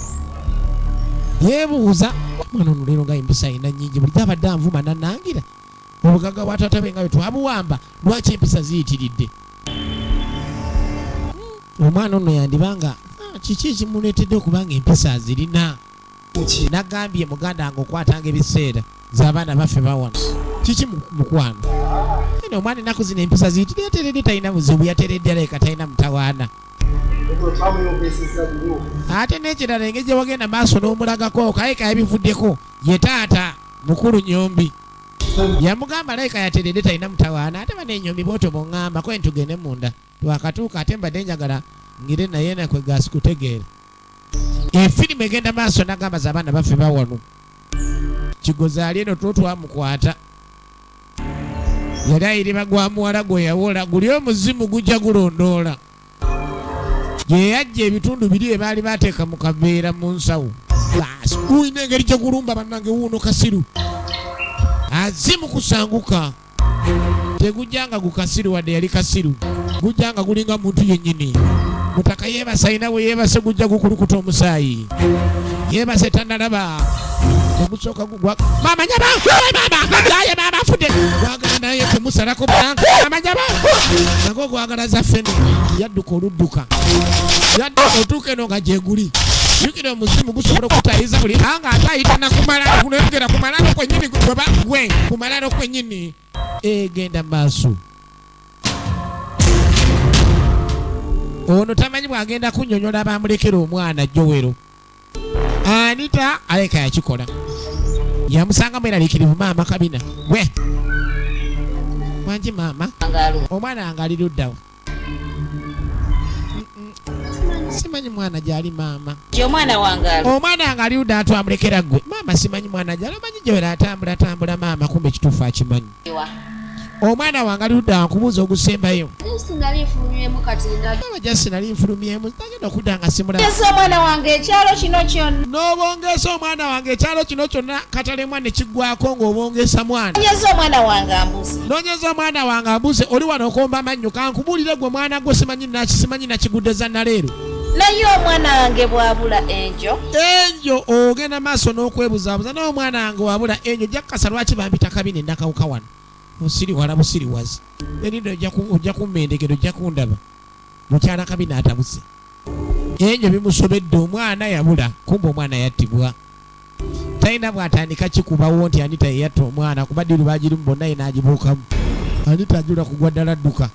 S1: Yeebuuza omwana ono leero nga empisa ayina nnyingi, bulijjo abadde anvuma nanangira obugagga bwa taata bwe nga bwe twabuwamba, lwaki empisa ziyitiridde? Omwana ono yandibanga kiki ekimuleetedde okuba nga empisa azirina? Nagambye muganda wange okwatanga ebiseera z'abaana baffe bawano. Kiki mukwano eno omwana ennaku zino empisa ziyitiridde, yateredde, talina buzibu, yateredde, alabika talina mutawaana. Ate n'ekirala, engeri gye wagenda maaso n'omulagako kayika yabivuddeko. Ye taata mukulu Nyombi yamugamba alayika yateredde, talina mutawaana. Ate bana enyombi bwotyo bwoŋŋamba ko ntugende munda twakatuuka, ate mbadde njagala ngire naye nakwegasi kutegeera. Efirimu egenda maaso. Nagamba za abaana baffe bawano kigozi ali eno tulo twamukwata, yali ayiriba gwa muwala gwe yawola guli omuzimu gujja gulondoola gye yajja ebitundu biri bye baali bateeka mu kaveera mu nsawo. Baasi gulina engeri gye gulumba bannange. Wuuno kasiru azimu kusanguka, tegujja nga gukasiru wadde yali kasiru, gujja nga gulinga muntu yennyini. Mutaka yeebase, alina we yeebase, gujja gukulukuta omusaayi. Yeebase tanalaba ogusooka gugwa. Maama nyaba, maama naye maama afudde, gwagala naye kumusalako. Maama nyaba nagwo gwagala za ffene. Yadduka oludduka, yadduka otuuka eno nga gyeguli. Jjukira omuzimu gusobola okutayiza buli anga ate ayita nakumala kunayogera kumalalo kwennyini gweba gwe kumalalo kwennyini. Egenda maaso, ono tamanyi bw'agenda kunnyonnyola bamulekera omwana Jowero. Anita aleka yakikola, yamusanga mweraliikirivu. Maama kabina gwe wangi maama, omwana wange ali luddawa? Simanyi mwana gyali maama.
S2: Omwana wange ali?
S1: Omwana wange ali ludda twamulekera gwe maama, simanyi mwana gyali. Omanyi Jowero atambula tambula maama, kumbe ekituufu akimanyi.
S2: Wa?
S1: Omwana wange ali ludda, nkubuuza ogusembayo.
S6: Sinali nfulumyemu kati nga
S1: Maama, just nali nfulumyemu, nagenda okudda nga simulaba.
S2: Ese omwana wange ekyalo kino kyonna.
S1: N'obongesa omwana wange ekyalo kino kyonna, katalemwa ne kiggwako ng'obongesa mwana.
S2: Nyeza omwana wange ambuze.
S1: Noonyeza omwana wange ambuze, oli wano okomba amannyo. Kankubuulire gwe mwana gwe, simanyi simanyi nakigudde naleero.
S2: Naye omwana wange bw'abula, Enjo.
S1: Enjo ogenda maaso n'okwebuzaabuza, naye omwana wange wabula enjo jakasa lwaki bampita kabina nakawuka wano? Osiriwala busiriwazi erinda ojja kummendekero, ojja kundaba. Mukyala kabina atabuse, enjo bimusobedde, omwana yabula, kumba omwana yattibwa. Talina bw'atandika kikubawo nti Anita yeyatta omwana, kuba ddiru bagirimu bonna, ye n'agibuukamu. Anita ajula kugwa ddala, dduka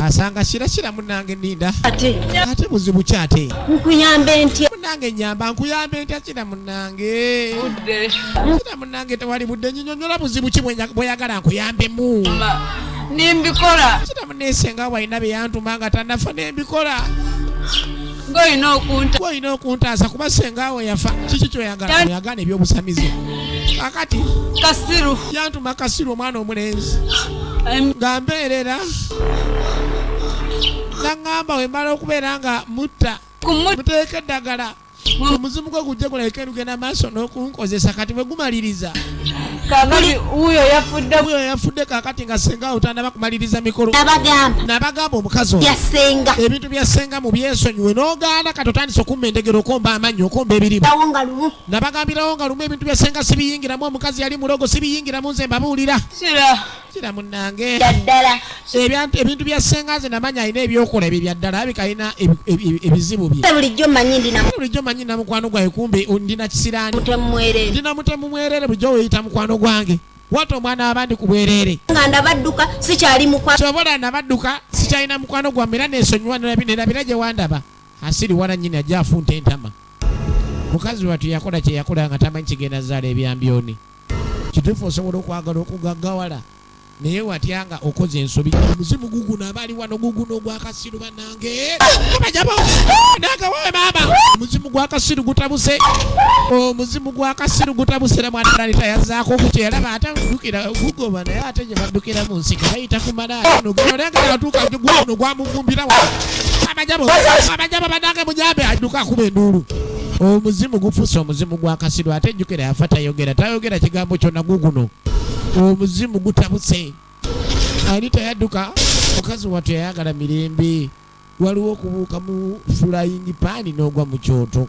S1: asanga kirasira. Munnange ninda.
S4: Ate
S1: Ate buzibu ki ate?
S4: Nkuyambe ntya?
S1: Munnange nyamba, nkuyambe ntya? Kira munnange, kira munnange, tewali budde, nyinyonyola buzibu ki bweyagala nkuyambemu.
S2: Nimbikola.
S1: Kiramu nesenga walina bye yantuma nga tannafa nembikola.
S2: Ng'olina okunta.
S1: Olina okuntaasa kuba senga we yafa. Kiki kyoyagala? Oyagala ebyobusamize. Kakati
S2: kasiru
S1: yantuma kasiru omwana omulenzi nga mbeerera naŋŋamba we mmala okubeera nga mutta muteeka eddagala omuzimu gwe gujje gulabike lugenda maaso n'okunkozesa. Kati bwe gumaliriza
S2: kakati wuuyo yafudde,
S1: wuuyo yafudde. Kakati nga senga otandaba kumaliriza mikolo.
S6: Nabagamba.
S1: Nabagamba omukazi oyo
S6: bya senga
S1: ebintu bya senga mu byesonyiwe n'ogaana. Kati otandise okumma endegero, okomba amannyo, okomba ebirimu.
S6: Awo nga lumu.
S1: Nabagambirawo nga lumu ebintu bya senga sibiyingiramu, omukazi yali mulogo, sibiyingiramu nze mbabuulira.
S2: Kira
S1: kira munnange.
S6: Bya ddala.
S1: Ebintu bya senga nze namanya alina ebyokola ebyo bya ddala, abika alina ebizibu bye.
S6: Bulijjo mmanyi ndina
S1: bulijjo manyi na mukwano gwange, kumbe ndina kisiraani.
S6: Mutemu mwerere.
S1: Ndina mutemu mwerere. Bulijjo weeyita mukwano gwange, wata omwana w'abandi ku bwereere.
S6: Nga ndabadduka sikyali mukwano.
S1: Kyobola nabadduka sikyalina mukwano gwamme era nesonyiwa nerabira gye wandaba. Asiri wala nnyini ajja afunta entama. Mukazi wattu yakola kye yakola nga tamanyi kigenda zaala ebyambyoni. Kituufu osobola okwagala okugaggawala naye watya nga okoze ensobi. Omuzimu guguno aba ali wano guguno ogwakasiru bannange bajabo nange wewe maama. Omuzimu gwa kasiru gutabuse, omuzimu gwa kasiru gutabuse. Era mwana nalita yazaako ku kyeyalaba ate dukira gugoba naye ate gye baddukira mu nsiko bayita ku malaalo olenga yatuuka guno gwamuvumbira wa abajabo abajabo bannange mujambe adduka akuba enduulu. Omuzimu gufuuse omuzimu gwa kasiru ate jjukira yafa tayogera, tayogera kigambo kyonna. Guguno omuzimu gutabuse. Anita yadduka. Mukazi wattu yayagala mirembe. Waliwo okubuuka mu frying pan n'ogwa mu kyoto,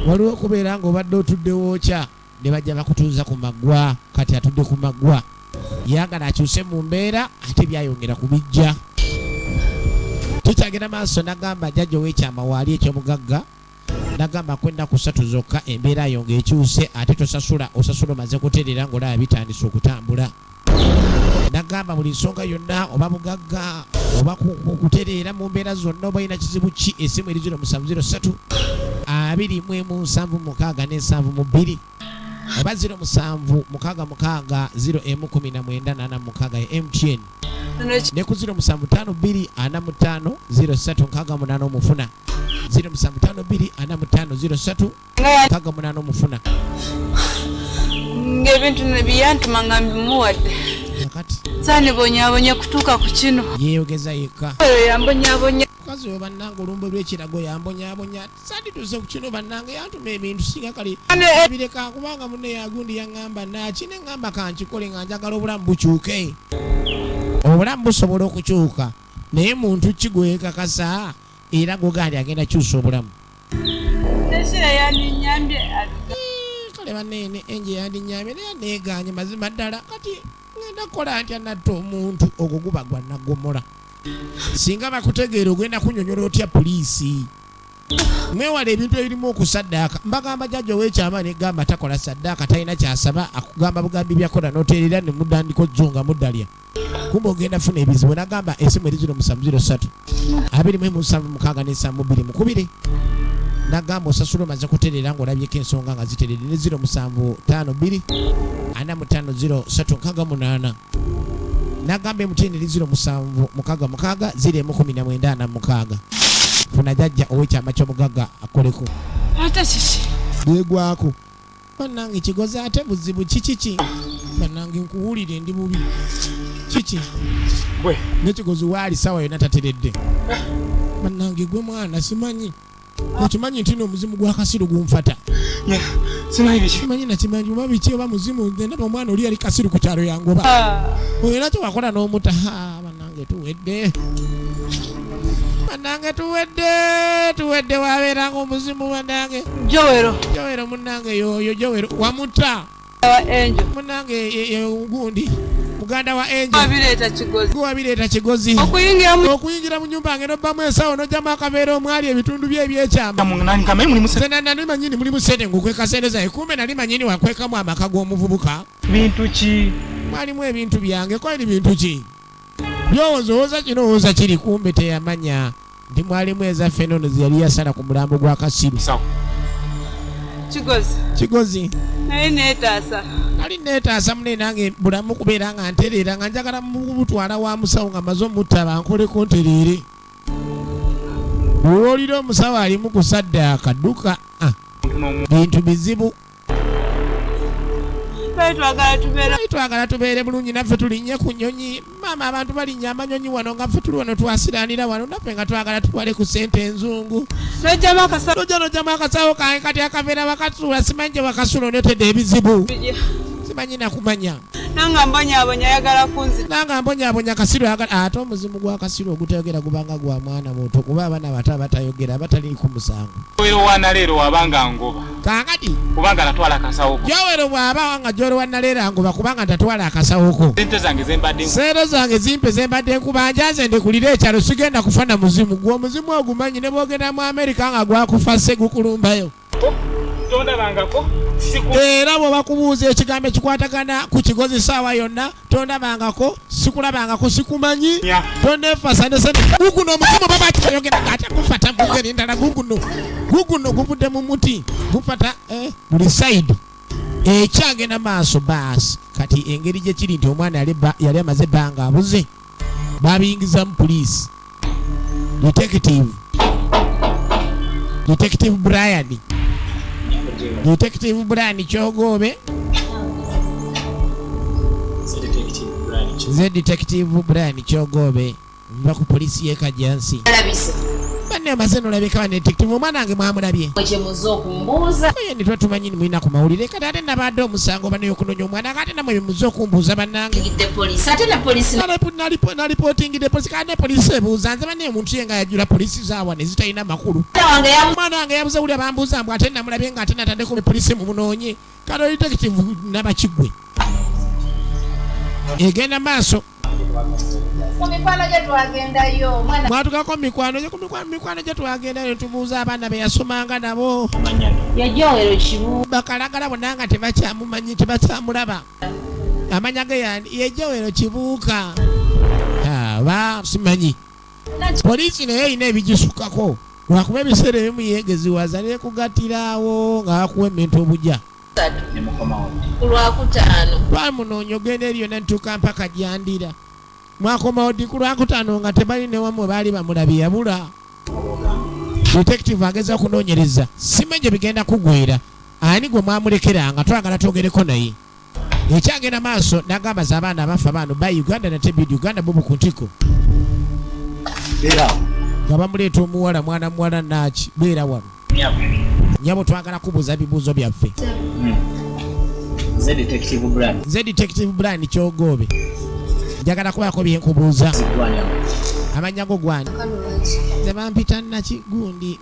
S1: waliwo okubeera ng'obadde otudde wookya ne bajja bakutuuza ku maggwa. Kati atudde ku maggwa yagala akyuse mu mbeera ate byayongera kubijja. Tukyagenda maaso. Nagamba jjajja ow'ekyama waali ekyomugagga, nagamba ku ennaku 3 zokka embeera yo ng'ekyuse ate tosasula, osasula omaze kutereera ng'olaba bitandise okutambula. Nagamba buli nsonga yonna oba bugagga oba kutereera mu mbeera zonna oba olina kizibu ki, esimu eri 0703 21 76 72 oba 0766 0 19 46 ya MTN ne ku 0752 45 03 68 omufuna 0752 45 03 68 omufuna.
S2: Ng'ebintu byantuma nga mbimuwadde.
S1: Kakati
S2: saanibonyabonya kutuuka ku kino.
S1: Yeeyogeza yekka.
S2: Oyo yambonyabonya.
S1: Mukazi oyo bannange olumbe lw'ekirago yambonyabonya, sandituuse ku kino bannange. Yantuma ebintu singa kale bireka kubanga munne yagundi yaŋŋamba naaki ne ŋŋamba kankikole nga njagala obulamu bukyuke. Obulamu busobola okukyuka naye muntu ki gwekakasa era gugandi agenda kyusa obulamu?
S2: Nekira yandinyambye.
S1: Kale banene enje yandinyambye naye neeganye mazima ddala. Kati ŋŋenda kukola ntya natta omuntu? Ogwo guba gwa naggomola. Singa bakutegeera ogenda kunyonyola otya puliisi? Mwewala ebintu ebirimu okusaddaaka. Mbagamba jjajja ow'ekyama negamba takola saddaaka, talina kyasaba, akugamba bugambi byakola noteerera ne mudandika ojjunga muddalya kumba ogenda funa ebizibu. Nagamba esimu eri 0703 21 76 72 mukubire. Nagamba osasula omaze kutereera ng'olabyeko ensonga nga ziteredde ne 0752 45 03 68. Nagamba MTN eri 0766 0 19 46. Funa jjajja ow'ekyama ky'omugagga akoleko.
S2: Ate kiki?
S1: Byegwako bannange kigozi ate buzibu kikiki bannange nkuwulire ndi bubi kiki?
S3: Bwe.
S1: Nekigozi waali sawa yonna tateredde bannange. Gwe mwana simanyi okimanyi nti n'omuzimu gwa kasiru gunfata.
S7: Simanyi biki.
S1: Simanyi nakimanyi oba biki oba muzimu. Ndaba omwana oli yali kasiru ku kyalo yangoba olina kyewakola n'omuta. Ha, bannange tuwedde, bannange tuwedde, tuwedde. Wabeeranga omuzimu bannange.
S2: Jowero.
S1: Jowero munnange yoyo Jowero wamuta.
S2: Wa Angel.
S1: Munnange gundi muganda wa Angel.
S2: Wabireeta Kigozi.
S1: Gwe wabireeta Kigozi.
S2: Okuyingira mu
S1: okuyingira mu nyumba yange nobbamu ensawo nojjamu akaveera omwali ebintu bye ebyekyama.
S7: Nani mulimu
S1: nze nali manyini mulimu sente ngukweka sente zange, kumbe nali manyini wakwekamu amaka g'omuvubuka.
S7: Bintu ki?
S1: Mwalimu ebintu byange. Kwali bintu ki byowooza kino owooza kiri? Kumbe teyamanya nti mwalimu ezaffe enono ze yali yasala ku mulambo gwa Kasiru.
S7: Sawa.
S2: Kigozi.
S1: Kigozi.
S2: Naye neetaasa.
S1: Kale. Nali neetaasa mune nange bulamu kubeera nga ntereera, nga njagala mubutwala wa musawo nga maze omutta bankoleko ntereere. Bw'owulira omusawo alimu kusaddaaka dduka. Bintu bizibu. Twagala tubeere bulungi, naffe tulinnye ku nnyonyi. Maama, abantu balinnya amanyonyi wano nga ffe tuli wano twasiraanira wano, naffe nga twagala tutwale ku ssente enzungu. Nojja nojjamu akasawo kange kati akaveera wakasuula, simanyi gye wakasuula, onetedde ebizibu, simanyi nakumanya.
S2: Nanga mbonyabonya ayagala kunzita.
S1: Nanga mbonyabonya kasiru ayagala. Ate omuzimu gwa kasiru ogutayogera gubanga gwa mwana muto, kuba abaana bato abatayogera abatali ku musango.
S7: Joero wanaleero wabanga ngoba.
S1: Kaakati
S7: Kubanga natwala akasawo ko.
S1: Joero bw'aba nga Joero wanaleero angoba kubanga ntatwala akasawo ko.
S7: Sente zange zembadde
S1: Seero zange zimpe zembadde nkubanja, nze ndekulira ekyalo, sigenda kufa na muzimu. Gwe omuzimu ogumanyi, ne bwogenda mu Amerika nga gwakufa se gukulumbayo.
S7: Tondabangako siku.
S1: Era bwe bakubuuza ekigambo ekikwatagana ku kigozi saawa yonna, tondabangako, sikulabangako, sikumanyi, toneefasanesene. Guguno omuzimu baba tayogera ate gufata mu ngeri endala. Guguno guvudde mu muti, gufata buli side ekyagenda maaso. Baasi kati engeri gye kiri nti omwana yali amaze ebbanga abuze, babiyingizamu poliisi. Detective Brian, Detective Brian Kyogobe. Nze Detective Brian Kyogobe, nva ku poliisi y'e Kajjansi.
S8: Alabise.
S1: Banne amaze nolabika bane detective, omwana wange mwamulabye?
S8: Kyemuze okumbuuza.
S1: Oye nitwe tumanyi mulina ku mawulire. Kati ate nabadde omusango bano okunoonya omwana, kati namwe muze okumbuuza bannange.
S8: Ngidde poliisi ate ne poliisi.
S1: Nalipootingidde polisi, kati ne poliisi ebuuza nze. Banne omuntu ye nga yajjula poliisi zaawa ne zitalina makulu.
S8: Wange yamu.
S1: Omwana wange yabuze, wulira bambuuza mbu ate namulabye nga ate nataddeko ne poliisi mumunoonye. Kati oli detective nabakigwe egenda maaso.
S8: Ku mikwano gye twagendayo omwana.
S1: Mwatukako mikwano gye, ku mikwano gye twagendayo, tubuuza abaana be yasomanga nabo.
S4: Yajowero kibu.
S1: Bakalagala bonna nga tebakyamumanyi, tebakyamulaba. Amanya ge yani yejowero Kibuuka aba simanyi. Poliisi naye erina ebigisukako, lwakuba ebiseera ebimu yeegeziwaza nekugatiraawo nga bakuwa emintu obujja.
S8: Ku lwakutaano.
S1: Twamunoonya ogenda eri yonna ntuuka mpaka gyandira. Mwakomawo ddi? Ku lwakutaano nga tebali newamwe baali bamulabye, yabula. Detective ageza okunoonyereza, simanyi gye bigenda kugwera. Ani gwe mwamulekeranga? Twagala twogereko naye. Ekyagenda maaso nagamba za abaana abafa baano ba Uganda nate bidi Uganda bubu ku ntiko.
S3: Era
S1: nga bamuleeta omuwala, mwana muwala naaki beera wano. Nyabo, twagala kubuuza bibuuzo byaffe.
S9: Nze Detective Brian.
S1: Nze Detective Brian Kyogobe, njagala kubaako byenkubuuza. Amanya go gwani? Nze bampita Naki gundi.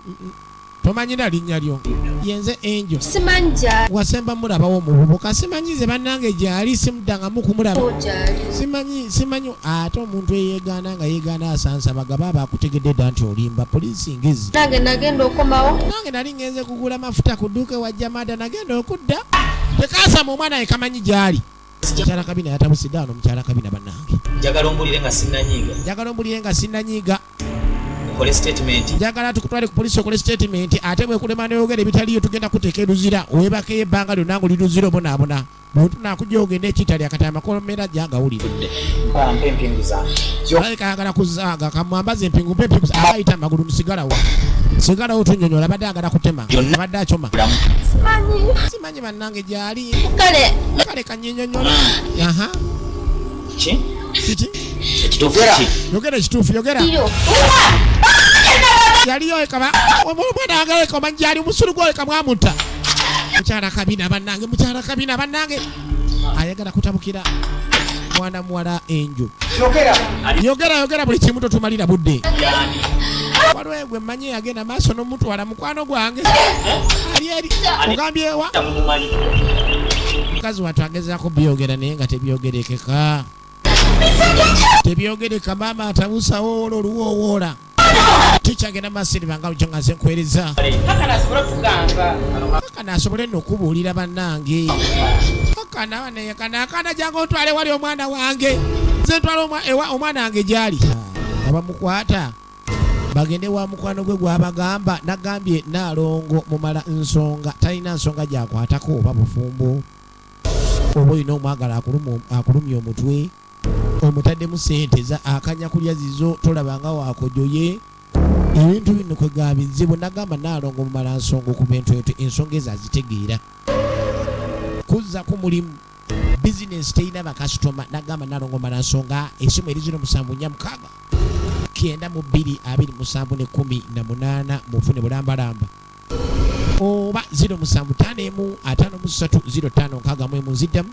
S1: Tomanyira linnya lyo? Yenze Enjo.
S6: Simanyi gyali.
S1: Wasemba mulabawo omuvubuka? Simanyi ze bannange gyali, simuddangamu kumulaba.
S6: Gyali.
S1: Simanyi, simanyi. Ate omuntu eyeegaana nga yeegaana asansa bagaba aba akutegedde dda nti olimba. Poliisi ngezi.
S6: Nange nagenda okomawo.
S1: Nange nali ngenze kugula mafuta ku dduuka ewa Jamada, nagenda okudda tekaasama omwana ye kamanyi gyali. Mukyala Kabina yatabusidde wano. Mukyala Kabina, bannange.
S9: Njagala ombulire nga sinnanyiiga.
S1: Njagala ombulire nga sinnanyiiga.
S9: Okole statement.
S1: Njagala tukutwale ku poliisi okole statement, ate bwekulema neyogera ebitaliyo tugenda kuteeka eruzira, weebakeyo ebbanga lyonna ng'oli luzira obonaabona. Muntu nakujja ogenda ekitali akati amakolomera gyagawulire.
S9: Mpa empingu zange.
S1: Alabika ayagala kuzaaga kamwambaza empingu. Mpa empingu. Aba ayita amagulu. Musigalawo, sigalawo, tunyonyola. Abadde agala kutema, abadde acoma.
S6: Simanyi.
S1: Simanyi bannange gyali.
S6: Kale.
S1: Kale kanyinyonyola. Aha.
S9: Ki?
S1: Kiki?
S9: Ekituufu ki?
S1: Yogera ekituufu, yogera.
S6: Yo.
S1: Yaliyo ekaba omwana wange aleka omanyi gyali omusulu gwoleka mwamutta. Mukyala Kabina bannange, mukyala Kabina bannange ayagala kutabukira mwana muwala Enjo.
S3: Yogera.
S1: Yogera, yogera buli kimu, totumalira budde. Waliwo gwe mmanyi yagenda maaso n'omutwala, mukwano gwange ali eri ogambyewa.
S9: Mumumanyi.
S1: Mukazi wattu agezaako byogera naye nga tebyogerekeka, tebyogereka. Maama atabusawo olwo oluwoowoola tikyagenda maaso nga nga nze nkuweereza.
S2: Paka nasobole okugamba.
S1: Akana asobole nno okubuulira bannange. Akana banaye kana akaana jangu ontwale wali omwana wange. Nze ntwala ewa omwana wange gyali. Abamukwata bagende wa mukwano gwe gwabagamba nagambye Naalongo mumala nsonga talina nsonga gyakwatako oba bufumbo. Oba olina omwagala akulumya omutwe, omutaddemu sente za akanya kulya zizo, tolabanga wakojoye. Ebintu bino kwegamba bizibu. Nagamba Naalongo mumala nsonga okuva entwetwe, ensonga ezo azitegeera. Kuzza ku mulimu, bizinensi terina bakasitoma. Nagamba Naalongo mumala nsonga, esimu eri 0746 92 27 18, mufune bulambalamba, oba 0751 53 05 61. Nziddamu,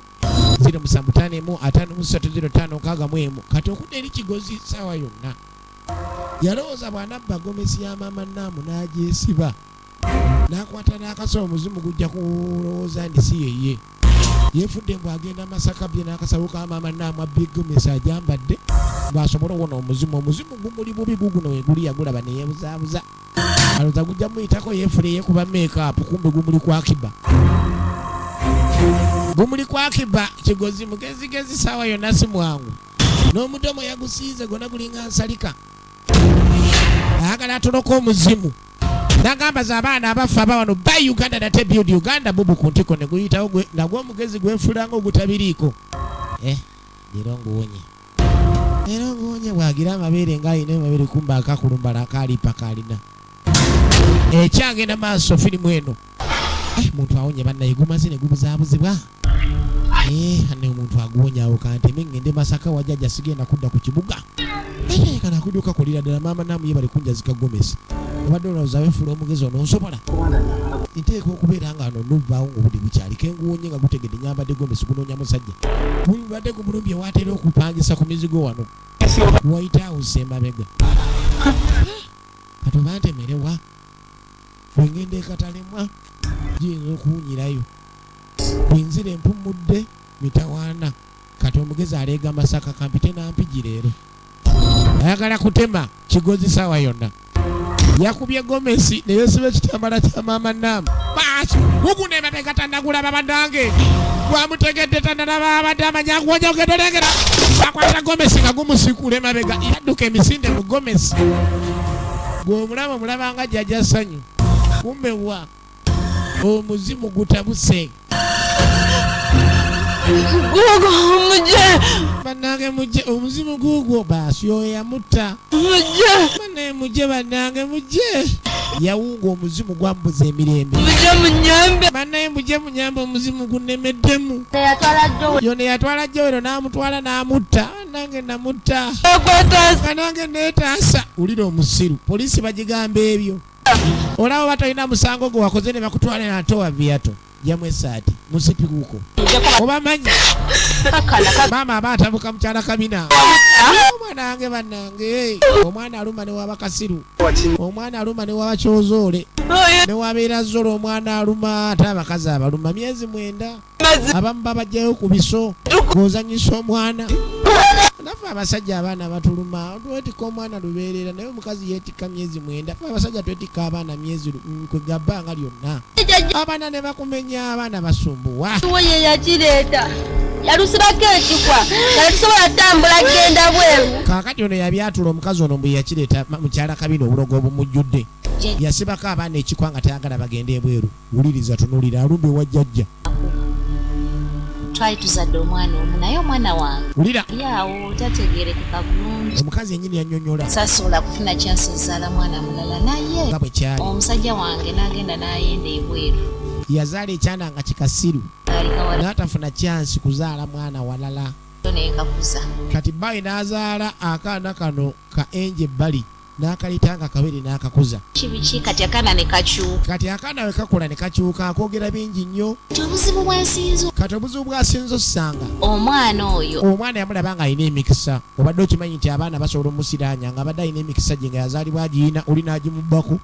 S1: 0751 53 05 61. Kati okudda eri Kigozi, saawa yonna yalowooza bw'anabba gomesi ya maama Naamu n'agyesiba n'akwata n'akasawo, omuzimu gujja kulowooza nti si yeye. Yeefudde mbw agenda Masaka bye n'akasawo ka maama Naamu, abbye gomesi agyambadde bw'asobole owona omuzimu. Omuzimu gumuli bubi, guguno weguli yagulaba neyebuzaabuza, alowooza gujja muyitako. Yeefule yeekuba makeup, kumbe gumuli kwakiba, gumuli kwakiba. Kigozi mugezigezi, saawa yonna si mwangu, n'omudomo yagusiize gwonna gulinga nsalika, ayagala atoloka omuzimu. Nagamba za abaana abafa aba wano buy Uganda nate build Uganda. Bubu ku ntiko ne guyitawo nagwo omugezi gwefulanga ogutabiriiko. Eh, leero nguwonye, leero nguwonye. Bwagira amabeere ng'alina amabeere, kumba akakulumbala akaalipa kalina ekyagenda maaso. Firimu eno. Eh, muntu awonye bannaye, gumaze ne gubuzaabuzibwa. Eh, ne omuntu aguwonya awo. Kanteme ngende Masaka wajjajja, sigenda kudda ku kibuga. Eh, kana kuduka kulira ddala. Maama Namu ye bali kunjazika gomesi. Obadde olowooza wefuula omugezi ono nsobola nteeka okubeera nga ano nuvaawo ng'obudde bukyali. Kenguwonye nga gutegedde nyambadde gomesi, gunoonya musajja. Bulibadde gumulumbye waatera okupangisa ku mizigo wano White House emabega. Kati oba ntemerewa bwe ngenda ekatalemwa giyinza okuwunyirayo bwenzira empumudde mitawaana. Kati omugezi aleega Masaka, kampite nampigi leero ayagala kutema Kigozi. Saawa yonna yakubye gomesi neyesiba ekitambala kya maama Naamu. Baasi guguno emabega tannagulaba bannange, gwamutegedde tannalaba, abadde amanya guwonya ogenda olengera akwata gomesi nga gumusikula emabega, yadduka emisinde mu gomesi. Gwe omulaba omulaba nga jjajja Ssanyu, kumbe wa omuzimu gutabuse.
S2: Gugu mujje.
S1: Bannange mujje, omuzimu guugwo. Baasi oyo yamutta.
S2: Mujje.
S1: Bannaye mujje, bannange mujje, yawunga omuzimu gwambuza emirembe.
S2: Mujje munyambe.
S1: Bannaye mujje munyambe, omuzimu gunemeddemu.
S8: Yatwala Jowe.
S1: Yono yatwala Jowero n'amutwala n'amutta. Nange namutta.
S2: Ekwetaasa.
S1: Nange neetaasa. Wulira omusiru, poliisi bagigamba ebyo. Olaba oba tolina musango gwe wakoze ne bakutwala natowa viato jamu esaati musipi guko obamanyi. Maama aba atabuka mukyala kabina, omwana wange bannange, omwana aluma newaba kasiru, omwana aluma newaba kyozoole, newabeera zolo, omwana aluma. Ate abakazi abaluma myezi 9, abamu babajjayo ku biso ng'ozanyisa omwana. Naffe abasajja abaana batuluma, twetikka omwana lubeerera, naye omukazi yeetikka myezi 9. Ffe abasajja twetikka abaana myezi kwega bbanga lyonna, abaana ne bakumenya, abaana basumbuwa.
S6: Wo ye yakireeta, yalusibako ekikwa nga tetusobola tutambula genda bweru.
S1: Kaakati ono yabyatula omukazi ono mbu yakireeta mukyala kabina obulogo obumujjudde, yasibako abaana ekikwa nga tayagala bagende ebweru. Wuliriza, tunulira alumbe wajjajja.
S10: Twali tuzadde omwana omu, naye omwana wange
S1: Wulira.
S10: yawo tategerekeka bulungi.
S1: Omukazi yennyini yannyonnyola.
S10: Sasobola kufuna chance ozaala mwana mulala, naye
S1: Nga bwe kyali.
S10: omusajja wange n'agenda n'ayenda ebweru.
S1: Yazaala ekyana nga kikasiru.
S10: Kaali kawala.
S1: N'atafuna chance kuzaala mwana walala.
S10: Nekakuza.
S1: Kati bayi n'azaala akaana kano ka enje ebbali, n'akaleeta nga kabere n'akakuza.
S10: Kibiki, kati akaana ne kakyuka.
S1: Kati akaana we kakula ne kakyuka, akoogera bingi nnyo.
S10: Ti obuzibu bwensinza
S1: Kati obuzibu bwasinza osanga
S10: omwana oyo
S1: omwana yamulaba nga alina emikisa. Obadde okimanyi nti abaana basobola omusiraanya nga abadde alina emikisa gye nga yazaalibwa agiyina, oli n'agimubbako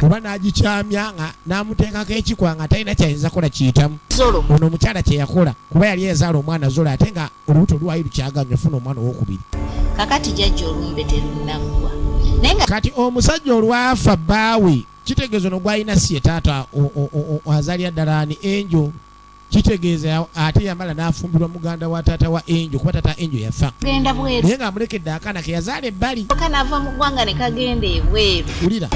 S1: oba n'agikyamya nga n'amuteekako ekikwa nga talina kyayinza kukola kiyitamu.
S10: Zolo.
S1: Ono omukyala kye yakola, kuba yali yazaala omwana Zola, ate nga olubuto lwali lukyaganywa ofuna omwana owokubiri.
S10: Kakati jjajja, olumbe terunnaggwa, naye nga
S1: Kati omusajja olwafa bbaawe, kitegeeza ono gwalina si ye taata azaalira ddala ani Enjo. Kitegeeza ate yamala n'afumbirwa muganda wa taata wa Enjo, kuba taata Enjo yafa.
S10: Genda bweru.
S1: Naye ng'amulekedde akaana ke yazaala ebbali.
S10: Kanaava mu ggwanga ne kagenda ebweru.
S1: Wulira.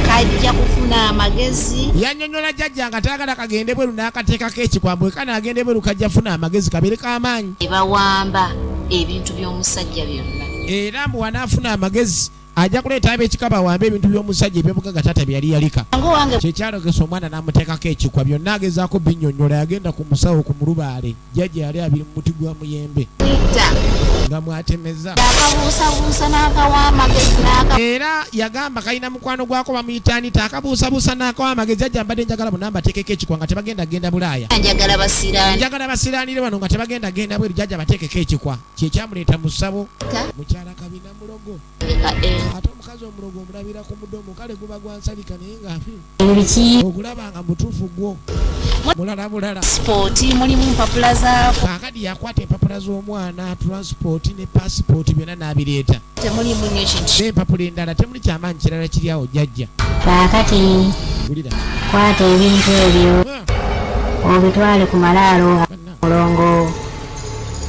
S10: Kajja kufuna amagezi.
S1: Yannyonnyola jjajja nga tayagala kagende bweru, n'akateekako ekikwambo kanaagende bweru kajja funa amagezi kabeere k'amaanyi.
S10: Ebawamba ebintu by'omusajja byonna.
S1: Era mbu wanaafuna amagezi ajja kuleeta ab'ekika bawambe ebintu by'omusajja ebyobugagga taata bye yali yalika.
S10: Nga owange.
S1: Kyekyalogesa omwana n'amuteekako ekikwa. Byonna agezaako binnyonnyola. Yagenda ku musawo ku mulubaale, jjajja yali abiri mu muti gwa muyembe
S10: Tta
S1: nga mwatemeza.
S10: Akabuusabuusa n'akawa amagezi n'aka
S1: Era yagamba kalina mukwano gwako bamuyita Anita, akabuusabuusa n'akawa amagezi. Jjajja, mbadde njagala bonna mbateekeko ekikwa nga tebagenda genda Bulaaya.
S10: Njagala basiraani.
S1: Njagala basiraanire wano nga tebagenda genda bweru. Jjajja, bateekeko ekikwa. Kyekyamuleeta mu ssabo. Mukyala kabina mulogo.
S10: Leka
S1: Ate omukazi omulogo omulabira ku mudomo. Kale guba gwansalika naye nga
S4: Biki?
S1: Ogulaba nga mutuufu gwo mulala bulala.
S10: Sipooti mulimu mpapula zaako.
S1: Kaakati yakwata empapula z'omwana, transport ne passport, byonna n'abireeta.
S10: Temulimu nnyo kintu.
S1: N'empapula endala, temuli kyamaanyi kirala kiri awo jjajja.
S4: Kaakati
S1: Wulira.
S4: kwata ebintu ebyo obitwale ku malaalo mulongo.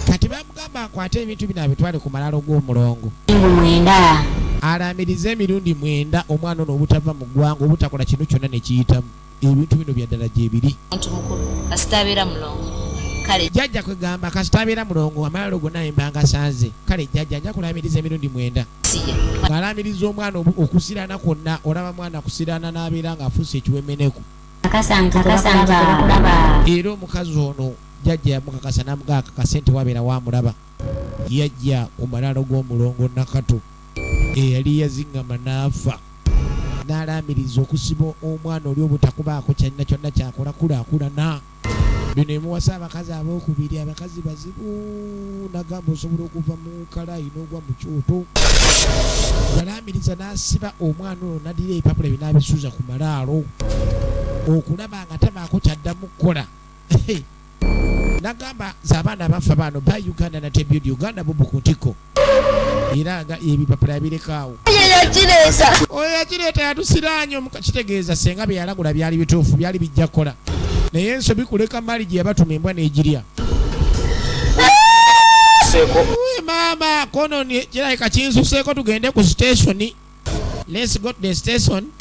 S1: Kati bamugamba akwate ebintu bino abitwale ku malaalo g'omulongo.
S4: Ngu 9.
S1: Alamirize emirundi 9 omwana ono obutava mu ggwanga, obutakola kintu kyonna ne kiyitamu. Ebintu bino byaddala gyebiri.
S10: Muntu mukulu kasita abeera mulongo, kale.
S1: Jjajja kwegamba kasita abeera mulongo, amalaalo gonna embanga asanze. Kale jjajja, nja kulamiriza emirundi 9.
S10: Siya.
S1: Ng'alamiriza omwana okusiraana kwonna. Olaba mwana kusiraana n'abeera ng'afuuse ekiwemeneku.
S4: Kakasa nti tebakulaba.
S1: Era omukazi ono jjajja yamukakasa n'amugaa akakase nti wabeera wamulaba. Yajja ku malaalo g'omulongo Nakato eyali yaziŋŋama n'afa, n'alaamiriza okusiba omwana oli obutakubaako kyalina kyonna kyakola kulaakulana. Bino emuwasa abakazi abookubiri. Abakazi bazibu, nagamba osobola okuva mu kalayi n'ogwa mu kyoto. Yalaamiriza n'asiba omwana ono, n'addira ebipapula bye n'abisuuza ku malaalo okulaba nga tabaako kyaddamu kukola. Nagamba ze abaana bafa baano ba Uganda nate Uganda bubu ku ntiko, era nga ebipapula yabirekaawo.
S6: Ye yakireeta.
S1: Oyo yakireeta yatusiraanye. Kitegeeza senga bye yalagula byali bituufu, byali bijja kukola, naye ensobi kuleka maali gye yabatuma embwa n'egirya.
S9: Seeko.
S1: Uy, maama kono kirabika kinsuseeko. Tugende ku station, let's go to the station,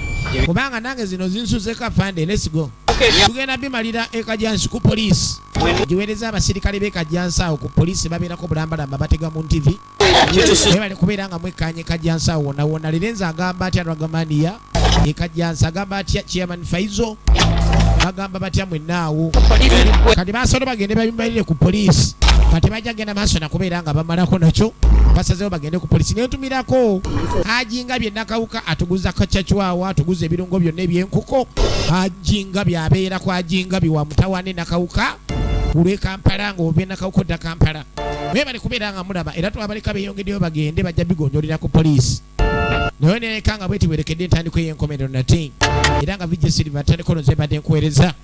S1: kubanga nange zino zinsuseeko. Afande, let's go, tugenda bimalira Ekajansi ku poliisi. Giweereza abasirikale b'Ekajansi awo ku poliisi, babeerako bulambalamba batega mu ntivi. Naye bali kubeera nga mwekkaanya Ekajansi awo wonna wonna. Lirenza agamba atya Rwagamaniya Ekajansi? Agamba atya Chairman Faizo? Bagamba batya mwenna awo? Kati basobola bagende babimalire ku poliisi. Kati bajja genda maaso nakubeera nga bamalako nakyo. Basazewo bagende ku poliisi. Nentumirako Hajinga bye Nakawuka atuguza kacacwawa, atuguza ebirungo byonna ebyenkoko. Hajinga byabeerako Hajinga biwa mutawane Nakawuka olw'e Kampala, ng'ova e Nakawuka odda Kampala. Naye bali kubeera nga mulaba era twabaleka beeyongeddeyo bagende, bajja bigonjolera ku poliisi. Naye nereka nga bweti bwerekedde entandiko y'enkomerero nate era nga Vijja Silva ntandiko nze badde nkuweereza.